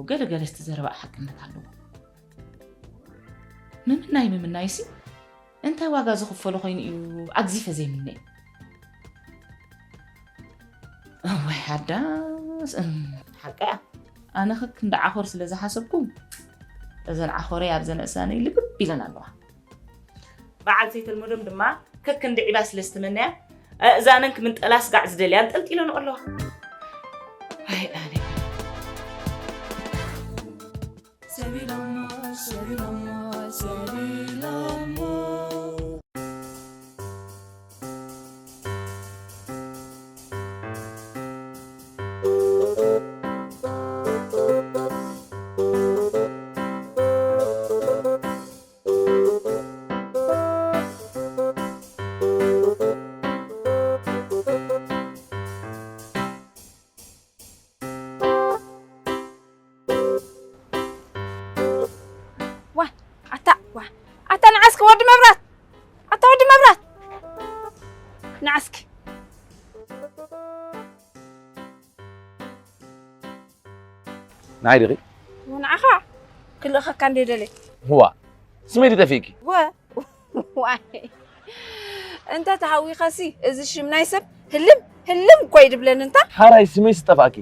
ገለ ገለ እቲ ዘረባኣ ሓቅነት ኣለዎ። ምምናይ ምምናይሲ እንታይ ዋጋ ዝኽፈሎ ኮይኑ እዩ ኣግዚፈ ዘይምነይ? እዋይ ሓዳስ፣ እም፣ ሓቀያ። ኣነ ከክንዲ ዓኾር ስለ ዝሓሰብኩ፣ እዘን ዓኾረይ ኣብዘን ኣእዛነይ ልግብ ኢለን ኣለዋ። በዓል ዘይተልመዶም ድማ ከክንዲ ዒባ ስለ ዝተመነያ፣ ኣእዛነን ክምንጠላ ስጋዕ ዝደልያ ኣንጠልጢለንኦ ኣለዋ። ኣይ ኣነ። ዋ፣ ኣታ፣ ዋ፣ ኣታ ንዓስኪ ወዲ መብራት፣ ኣታ ወዲ መብራት፣ ንዓስኪ። ንዓይ ዲኺ? ንዓኻ ክልእኸካ እንደ ደለ። ዋ፣ ስመይ ድጠፊእኪ? ወ-፣ ዋይ። እንተ ተሃዊኸሲ፣ እዚ ሽም ናይ ሰብ ህልም፣ ህልም እኮ ይድብለን እንታ። ሓራይ ስመይ ስጠፍኣኪ።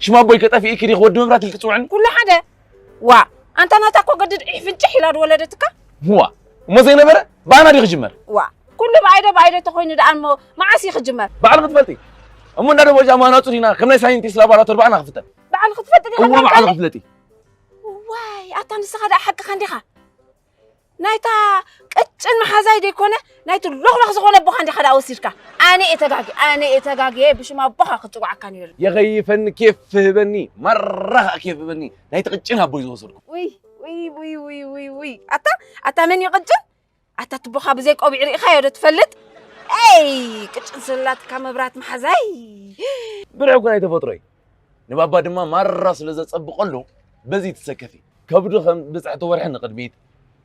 ሽም ኣቦይ ከጠፊእኪ ዲኺ ወዲ መብራት ኢልኪ ትጽውዕኒ? ኩሉ ሓደ። ዋ፣ ኣንታ ናታ እኮ ገድድ ዒሕ ፍንጭሕ ኢላ ድወለደትካ። ዋ፣ እሞ ዘይነበረ ብኣና ድዩ ክጅመር? ዋ፣ ኩሉ ብኣይደ ብኣይደ ተኾይኑ ደኣ እሞ መዓስ እዩ ክጅመር? ባዕልኺ ትፈልጢ። እሞ እንዳ ደቦጃ ማናጹ ዲና ከም ናይ ሳይንቲስት ላቦራቶሪ ብኣና ክፍተን። ባዕልኺ ትፈልጢ ዲኻ እሞ እንዳልካለ? ባዕልኺ ትፍለጢ። ዋይ፣ ኣታ ንስኻ ደኣ ሓቅኻ እንዲኻ። ናይታ ቅጭን መሓዛይ ደይኮነ፣ ናይቲ ሎኽሎኽ ዝኾነ ኣቦኻ እንዲኻ ደኣ ወሲድካ። ኣነ እየ ተጋግየ፣ ኣነ እየ ተጋግየ፣ ብሽም ኣቦኻ ክጽውዓካ ነይሩ። የኸይፈኒ ኬፍ ህበኒ፣ ማራ ኸኣ ኬፍ ህበኒ። ናይቲ ቅጭን ኣቦይ ዝወሰድኩ። ውይ፣ ውይ፣ ውይ፣ ውይ፣ ውይ፣ ውይ። ኣታ፣ ኣታ መን እዩ ቅጭን? ኣታ ትቦኻ ብዘይ ቆቢዕ ርኢኻዮ ዶ ትፈልጥ? ኤይ፣ ቅጭን ስላትካ መብራት መሓዛይ። ብርዒ እኮ ናይ ተፈጥሮ እዩ። ንባባ ድማ ማራ ስለ ዘጸብቐሉ በዚ ትሰከፊ። ከብዱ ከም ብጽሕቲ ወርሒ ንቕድሚት፣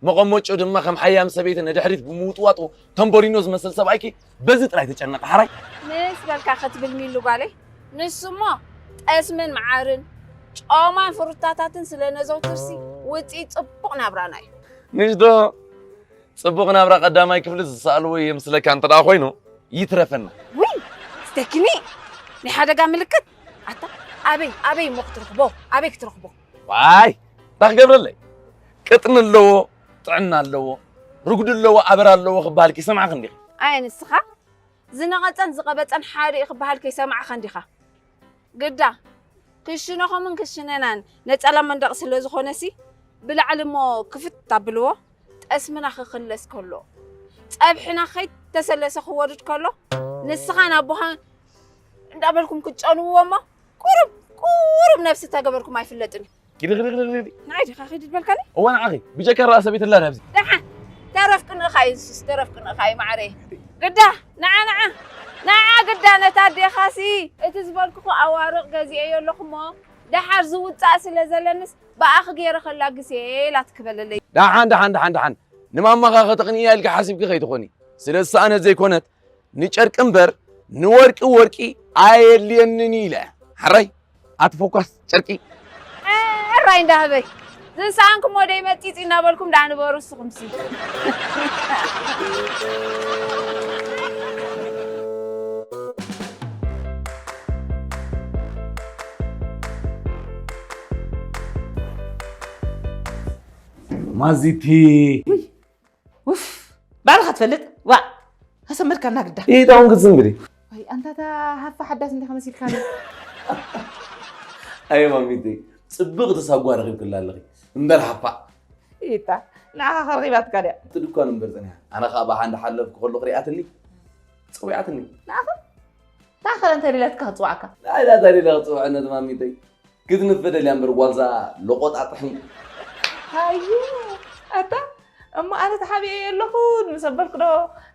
መቐመጭኡ ድማ ከም ሓያም ሰበይቲ ንድሕሪት ብምውጥዋጡ ተምቦሪኖ ዝመስል ሰብኣይኪ በዚ ጥራይ ተጨነቐ ሓራይ። ምስ በልካ ክትብል ሚሉ ጓለይ፣ ንሱ እሞ ጠስምን መዓርን ጮማን ፍሩታታትን ስለ ነዘውትርሲ ውጽኢት ጽቡቕ ናብራና እዩ። ምሽ ዶ? ጽቡቕ ናብራ ቀዳማይ ክፍሊ ዝሰኣልዎ የምስለካ እንተ ደኣ ኮይኑ፣ ይትረፈና። ውይ፣ ስተኪኒ! ናይ ሓደጋ ምልክት! ኣታ፣ ኣበይ፣ ኣበይ እሞ ክትረኽቦ? ኣበይ ክትረኽቦ? ዋይ፣ እንታይ ክገብረለይ? ቅጥኒ ኣለዎ፣ ጥዕና ኣለዎ፣ ርጉዲ ኣለዎ፣ ኣበር ኣለዎ ክበሃል ከይሰማዕኺ እንዲኺ። ኣየ ንስኻ፣ ዝነቐጸን ዝቐበጸን ሓደ እዩ ክበሃል ከይሰማዕኻ እንዲኻ። ግዳ፣ ክሽነኹምን ክሽነናን ነጸላ መንደቕ ስለ ዝኾነሲ፣ ብላዕሊ እሞ ክፍት ኣብልዎ፣ ጠስምና ክኽለስ ከሎ፣ ጸብሕና ከይተሰለሰ ክወርድ ከሎ፣ ንስኻን ኣቦኻን እንዳበልኩም ክትጨንውዎ እሞ፣ ቁሩብ፣ ቁሩብ ነብሲ ተገበርኩም ኣይፍለጥን እዩ። ኪዲ፣ ኪዲ፣ ኪዲ፣ ኪዲ። ንዓይ ዲኻ ኪዲ ዝበልካኒ? እወ፣ ንዓኺ። ብጀካ ረኣ ሰበይት ኣላ ዳብዚ። ደሓን። ተረፍ ቅንእኻ እዩ፣ ንሱስ ተረፍ ቅንእኻ እዩ፣ ማዕረይ። ግዳ፣ ንዓ፣ ንዓ። ንዓ ግዳ፣ ነታ ኣዴኻሲ፣ እቲ ዝበልኩኹ ኣዋርቕ ገዚኤዮ ኣለኹ እሞ፣ ደሓር ዝውጻእ ስለ ዘለንስ ብኣኺ ገይረ ከላግስ እየ ኢላ ትክበለለይ። ደሓን፣ ደሓን፣ ደሓን፣ ደሓን። ንማማኻ ከተቕንያ ኢልካ ሓሲብኪ ከይትኾኒ። ስለ ዝሰኣነት ዘይኮነት፣ ንጨርቂ እምበር ንወርቂ ወርቂ ኣየድልየንን ኢለ። ሕራይ፣ ኣቲ ፎኳስ ጨርቂ። ሕራይ እንዳህበይ። ዝሰኣንኩሞ ደይ መጺጺ እናበልኩም ደኣ ንበሩ እስኹምሲ። ማዚቲ። ውይ፣ ውፍ፣ ባዕልኻ ትፈልጥ? ዋእ፣ ከሰመድካና ግዳ። ኢታ እውን ክትዝንብሪ። ወይ፣ ኣንታ እታ ሃፋ ሓዳስ እንዲኻ መሲልካኒ። ኣየ ማሚተይ፣ ጽብቕቲ ሳጓ ረኺብክላ ኣለኺ። እምበር ሃፋ። ኢታ፣ ንዓኻ ከ ረኺባትካ ድያ? እቲ ድኳን እምበር ጸኒሓ። ኣነ ኸኣ ብሃ እንዳሓለፍኩ ከለኹ ሪኣትኒ፣ ጸዊዓትኒ። ንዓኻ? እንታይ ኸ እንተ ደለትካ ክጽውዓካ? እንታይ ደኣ ደሊለ ክጽውዐነት ማሚተይ? ክትንፈ ደልያ እምበር ጓልዛ ለቖጣጥሕኒ። ሃዩ፣ ኣታ፣ እሞ ኣነ ተሓቢኤ ኣለኹ፣ ንሰበርኩ ዶ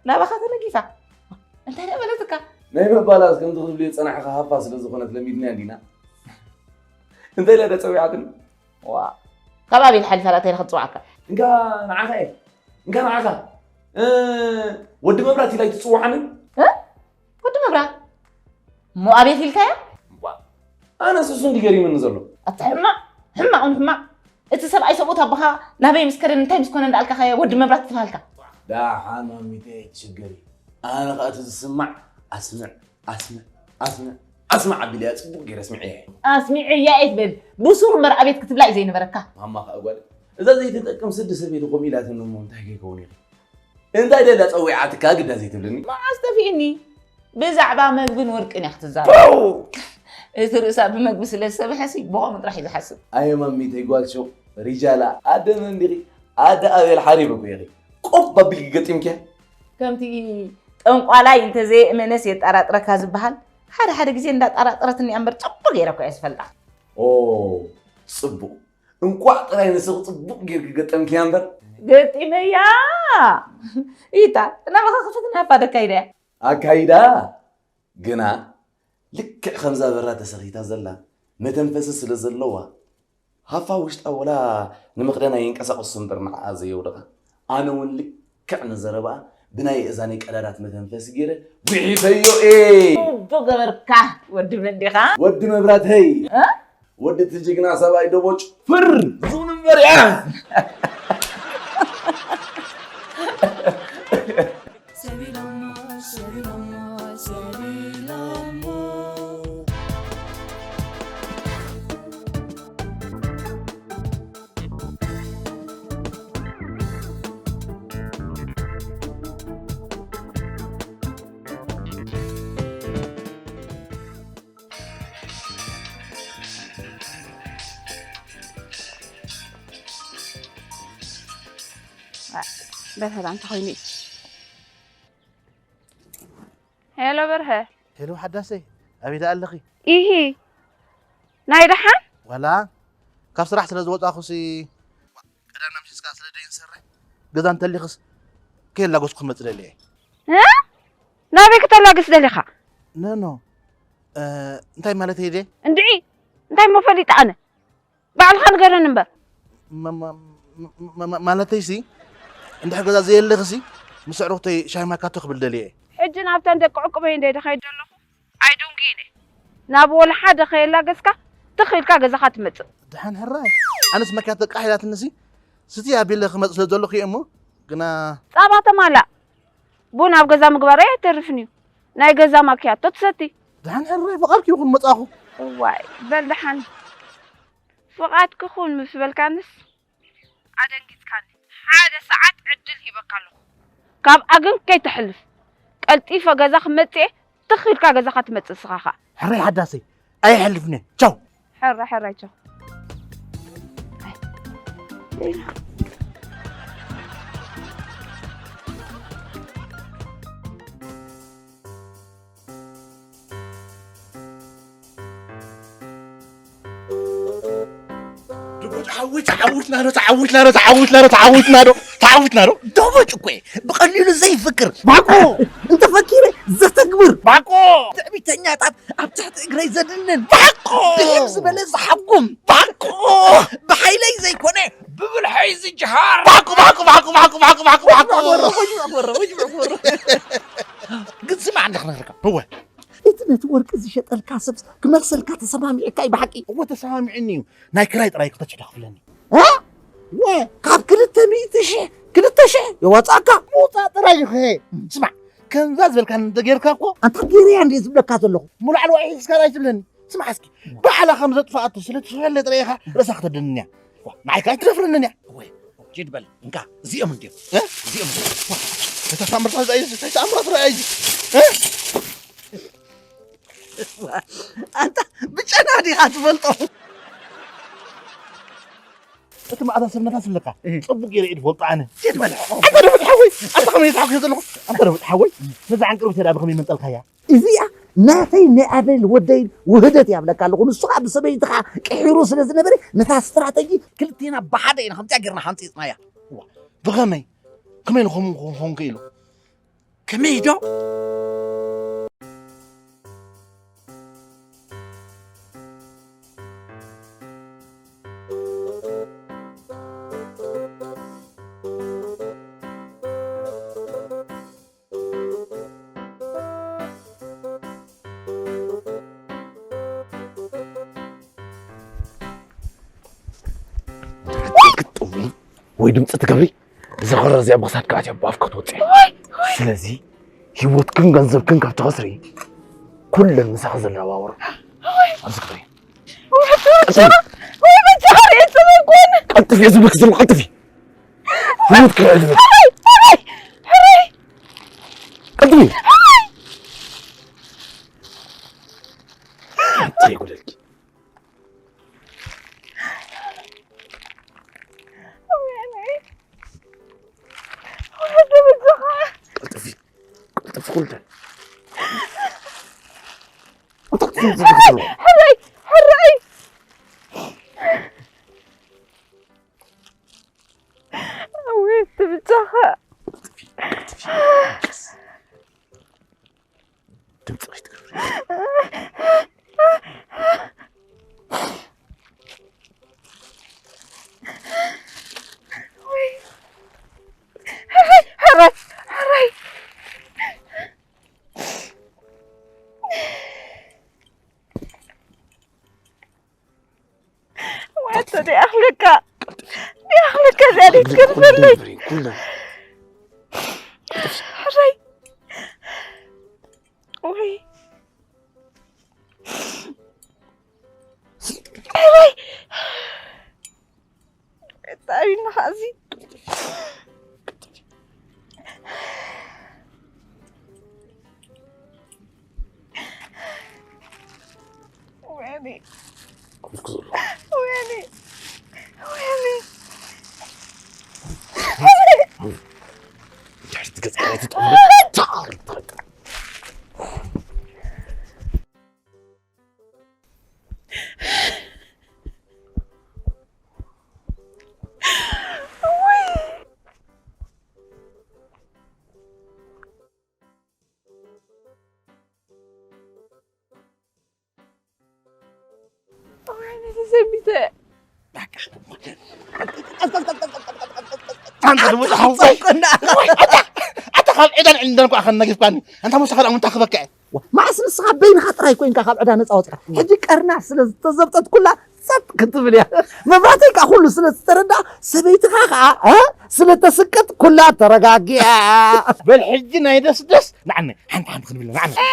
ናባኻ ተነጊፋ? እንታይ ደኣ በለትካ? ናይ ምባላስ ከምዚ ክትብልዮ ዝጸናሕኻ ሃፋ ስለ ዝኾነት ለሚድናያ እንዲና። እንታይ ኢላ ደኣ ጸዊዓትኒ? ዋ፣ ካብ ኣበይ ሓሊፋ ደኣ እንታይ ኢላ ክትጽውዓካ? እንካ ንዓኻ እየ፣ እንካ ንዓኻ። እ፣ ወዲ መብራት ኢላ ኣይትጽውዓንን? እ? ወዲ መብራት? እሞ ኣቤት ኢልካያ? እባ፣ ኣነስ እሱ እንዲ ገሪሙኒ ዘሎ። ኣታ ሕማቕ፣ ሕማቕ ውን ሕማቕ። እቲ ሰብኣይ ሰብኡት ኣቦኻ ናበይ ምስ ከደን እንታይ ምስ ኮነ እንዳኣልካ ኸየ ወዲ መብራት ትበሃልካ? ደሓን ማሚተይ ኣይትሽገሪ። ኣነ ኸኣ እቲ ዝስማዕ ኣስምዕ፣ ኣስምዕ፣ ኣስምዕ፣ ኣስምዕ ኣቢለያ ጽቡቕ ገይረ ኣስሚዐያ እየ። ኣስሚዐያ እየ ትብል። ብሱር እምበር ኣቤት ክትብላ እዩ ዘይነበረካ። ማማ ኸኣ ጓል፣ እዛ ዘይትጠቅም ስዲ ሰበይቲ ከምኡ ኢላትኒ እሞ እንታይ ከይከውን ኢኺ? እንታይ ደላ ጸዊዓትካ ግዳ ዘይትብልኒ? መዓስ ጠፊእኒ? ብዛዕባ መግብን ወርቅን እያ ክትዛረብ። ፖው! እቲ ርእሳ ብመግቢ ስለ ዝሰብሐሲ ብኸምኡ ጥራሕ እዩ ዝሓስብ። ኣየ ማሚተይ ጓል ሹቕ፣ ሪጃላ፣ ኣደ መን ዲኺ? ኣደ ኣቤል ሓሪብ እኮ ኢኺ። ቆብ ኣቢልኪ ገጢምኪያ። ከምቲ ጠንቋላይ እንተዘየእመነስ የጠራጥረካ ዝበሃል፣ ሓደ ሓደ ግዜ እንዳጠራጠረትኒ እያ እምበር ጽቡቕ ገይረ እኮ እየ ዝፈልጣ። ኦ፣ ጽቡቕ። እንቋዕ ጥራይ ንስኺ ጽቡቕ ጌርኪ ገጠምክያ እምበር። ገጢመያ! ኢታ፣ ናባኻ ክፈትና ሃፋ ደካይዳ እያ። ኣካይዳ ግና ልክዕ ከምዛ በራ ተሰኺታ ዘላ መተንፈሲ ስለ ዘለዋ፣ ሃፋ ውሽጣ ወላ ንምኽደና የንቀሳቕሱ እምበር ንዓኣ ዘየውድቓ። ኣነ እውን ልክዕ ንዘረባኣ ብናይ እዛነይ ቀዳዳት መተንፈሲ ገይረ ጉሒፈዮ እየ። ጽቡቕ ገበርካ ወዲ መን ዲኻ? ወዲ መብራተይ። እ? ወዲ እቲ ጅግና ሰብኣይ ደቦጭ ፍር ዙን እምበር እያ። ሰቢሎሞ፣ ሰቢሎሞ፣ ሰቢሎሞ። በርሀ፣ እንታይ ኮይኑ እዩ? ሄሎ በርሀ። ሄሎ ሓዳሰይ፣ ኣበይ ደኣ ኣለኺ? ኢሂ፣ ናይ ደሓን? ዋላ፣ ካብ ስራሕ ስለ ዝወጻኹሲ፣ ቀዳና ምሽትካ ስለ ደይንሰርሕ፣ ገዛ እንተሊኽስ ከየላገስኩ ክመጽእ ደልየ። እ? ናበይ ክተላግስ ደሊኻ? ኖ፣ ኖ። እ፣ እንታይ ማለተይ ድየ? እንድዒ፣ እንታይ እሞ ፈሊጠ ኣነ? ባዕልኻ ንገረኒ እምበር። ማ-፣ ማ-፣ ማ-፣ ማ-፣ ማለተይሲ፣ እንድሕር ገዛ ዘየለኽሲ፣ ምስ ኣዕሩኽተይ ሻሂ ማካቶ ክብል ደልየ እየ። ሕጂ ናብተን ደቂ ዕቁበይ እንደ ድኸይድ ዘለኹ፣ ኣይድንጉይን እየ። ናብ ወላ ሓደ ከየላገስካ፣ ትኽ ኢልካ ገዛኻ ትመጽእ። ደሓን ሕራይ። ኣነስ ማኪያቶ ቃሕ ኢላትንሲ፣ ስቲ ኣቢለ ክመጽእ ስለ ዘለኹ እየ እሞ፣ ግና ጻባ ተማላእ። ቡን ኣብ ገዛ ምግባረይ ኣይተርፍን እዩ። ናይ ገዛ ማኪያቶ ትሰቲ። ደሓን ሕራይ፣ ፍቓድኪ ይኹን መጻኹ። እዋይ፣ በል ደሓን። ፍቓድኪ ኩን ምስ በልካንስ ኣደንጊጽካኒ። ሓደ ሰዓት ዕድል ሂበካ ኣለኹ። ካብኣ ግን ከይትሕልፍ። ቀልጢፈ ገዛ ክመጽእ እየ፣ ትኽ ኢልካ ገዛኻ ትመጽእ ንስኻ ኸኣ። ሕራይ ሓዳሰይ፣ ኣየሕልፍን እየ። ቻው። ሕራይ፣ ሕራይ፣ ቻው። ድቦጭ ሓዊ ጫዓ ተዓዊትና ዶ፣ ተዓዊትና ዶ፣ ተዓዊትና ዶ፣ ተዓዊትና ዶ፣ ተዓዊትና ዶ? ዶቦጭ እኮ እየ። ብቐሊሉ ዘይፍቅር። ባኮ! እንተፈኪረ ዘተግብር። ባኮ! ትዕቢተኛታት ኣብ ትሕቲ እግረይ ዘድንን። ባኮ! ብሕም ዝበለ ዝሓጉም። ባኮ! ብሓይለይ ዘይኮነ፣ ብብልሐይ ዝጅሃር። ባኮ፣ ባኮ፣ ባኮ፣ ባኮ፣ ባኮ፣ ባኮ፣ ባኮ! ወረ፣ ወረ፣ ወረ፣ ወረ፣ ወረ። ግን ስማዕ፣ እንዳ ክነግረካ። እወ። እቲ ነቲ ወርቂ ዝሸጠልካ ሰብ ክመልሰልካ ተሰማሚዕካ እዩ ብሓቂ? እወ፣ ተሰማሚዕኒ እዩ። ናይ ክራይ ጥራይ ክልተ ሽሕ ዶ ክፍለኒ። እ? ወ። ካብ ክልተ ሚእቲ ሽሕ፣ ክልተ ሽሕ የዋጻእካ? ምውጻእ ጥራይ እዩ ኸ። ስማዕ፣ ከምዛ ዝበልካኒ እንተጌርካ እኮ። ኣንታ ጌረያ እንድየ ዝብለካ ዘለኹ። ሙላዕለዋይ ሒዝካ ራይ ትብለኒ። ስማዕ እስኪ፣ ባዕላ ከም ዘጥፍኣቶ ስለ ትፈልጥ ጥራይ ኢኻ ርእሳ ከተድንን እያ። ዋ፣ ንዓይ ከኣ ኣይትደፍረንን እያ። ወይ፣ ኪድ በል፣ እንካ፣ እዚኦም እንድዮም። እ? እዚኦም እንድዮም። ዋ፣ እታ ተኣምራት ርኣይ፣ እታ ተኣምራት ርኣይ። እ? ኣንታ ብጨና ዲኻ ትፈልጦ? እቲ መኣዛ ሰብነታ ስለካ፣ እህ። ጽቡቕ ገይረ እየ ዝፈልጦ ኣነ። ኪድ በል። ኣንታ ደብት ሓወይ፣ ኣንታ ከመይ ተሓጒሰ ዘለኹ? ኣንታ ደብት ሓወይ፣ ነዛ ዕንቅርቢት እዳ ብኸመይ መንጠልካያ? እዚኣ ናተይ ናይ ኣበል ወደይ ውህደት እያ ብለካ ኣለኹ። ንሱ ኸኣ ብሰበይትኻ ቅሒሩ ስለ ዝነበረ፣ ነታ ስትራተጂ ክልቴና ብሓደ ኢና ከምዚኣ ጌርና ሓንጺጽናያ። ዋ፣ ብኸመይ? ከመይ ኢሉ ከምኡ ክኸውን ክኢሉ? ከመይ ዶ? ግጥም ወይ ድምፂ ትገብሪ፣ እዛ ኸረር እዚኣ ብኽሳድካ ኣትያ ብኣፍካ ትወፅእ። ወይ፣ ወይ። ስለዚ ህይወትክን ገንዘብክን ካብ ትኸስሪ፣ ኩለን ምሳኺ ዘለዋ ወረ። ወይ። ኣብዚ ክብሪ። ወይ፣ ቀልጥፊ። ወይ፣ መጫወሪ ኣይጽበኩን። ቀልጥፊ፣ እየ ዝብለኪ ዘለኹ፣ ቀልጥፊ። ህይወትኪ ልዕሊ ህይወት። ሕረይ፣ ሕረይ፣ ሕረይ። ቀልጥፊ። ሕረይ። እንታይ ይጉደልኪ? ቀልጥፊ፣ ቀልጥፊ ኩሉ። እንታይ ክትገብሪ ዘለኹ? ሕራይ፣ ሕራይ። ኣወይ፣ እቲ ብጫኻ። ድምፂ ከይትገብሪ። ሕራይ፣ ሕራይ፣ ሕራይ። ወያተ ዲኣኽለካ፣ ዲኣኽለካ እዚኣ ደይ ትገድፈለይ። ኩለን። ሕራይ። ወይ። ሕራይ። እንታይ እዩ ንኻ እዚ? ወይኔ። ኩልኩ ዘሎ። ወይኔ። ወይኔ። ድሕሪት ገጽካ ኣይትጠምት። ወይኔ ተሰሚተ። በቃ። ኣንተ ድሙፅ ሓወይ። ኣታ፣ ኣታ ካብ ዕዳን ዕንደን እኳ ከነጊፍካኒ። ኣንታ ሙሳ ካልኣ ምንታ ክበቅዐ። ዋ፣ መዓስ ንስኻ በይንኻ ጥራይ ኮይንካ ካብ ዕዳ ነፃ ወፂኻ? ሕጂ ቀርና ስለ ዝተዘብጠት ኩላ ጸጥ ክትብል እያ። መብራህተይ ከኣ ኩሉ ስለ ዝተረድኣ፣ ሰበይትኻ ከኣ፣ እ፣ ስለ ተስቅጥ ኩላ ተረጋጊኣ። በል ሕጂ ናይ ደስደስ ንዓኒ፣ ሓንቲ ሓንቲ ክንብል ንዓኒ። እ፣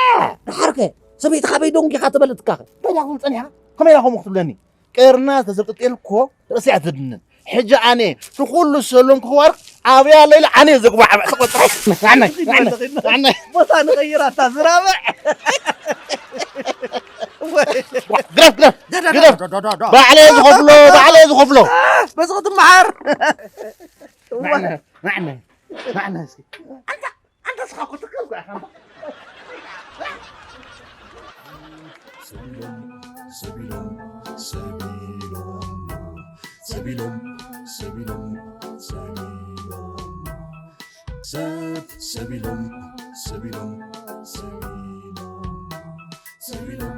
ደሓርከ፣ ሰበይትኻ በይ ደንጒኻ ተበለትካኸ? እንታይ ደኣ ክትብል ጸኒሕካ? ከመይ ኢላ ከምኡ ክትብለኒ? ቀርና ተዘብጠት ኢልኮ ርእሲ እያ ትድንን። ሕጂ ኣነ፣ እቲ ኩሉ ሰሎን ክዋርቕ ኣብያ ለይለ ኣነ ዘግባዕ ስቕ በል ጥራይ። ንዓኒ፣ ንዓኒ፣ ንዓኒ። ቦታ ንቐይር ኣታ ዝራብዕ። ግረፍ፣ ግረፍ፣ ግረፍ። ባዕለይ ዝኸፍሎ፣ ባዕለይ ዝኸፍሎ። በዚ ክትመሃር። ንዓኒ፣ ንዓኒ፣ ንዓኒ እስኪ። ኣንታ፣ ኣንታ እስኻ እኮ ትክክል እኮ ኢኻ። ሰቢሎም፣ ሰቢሎም፣ ሰቢሎም፣ ሰቢሎም። ሰቢሎም ሰቢሎም ሰብ ሰቢሎም ሰቢሎም ሰቢሎም ሰቢሎም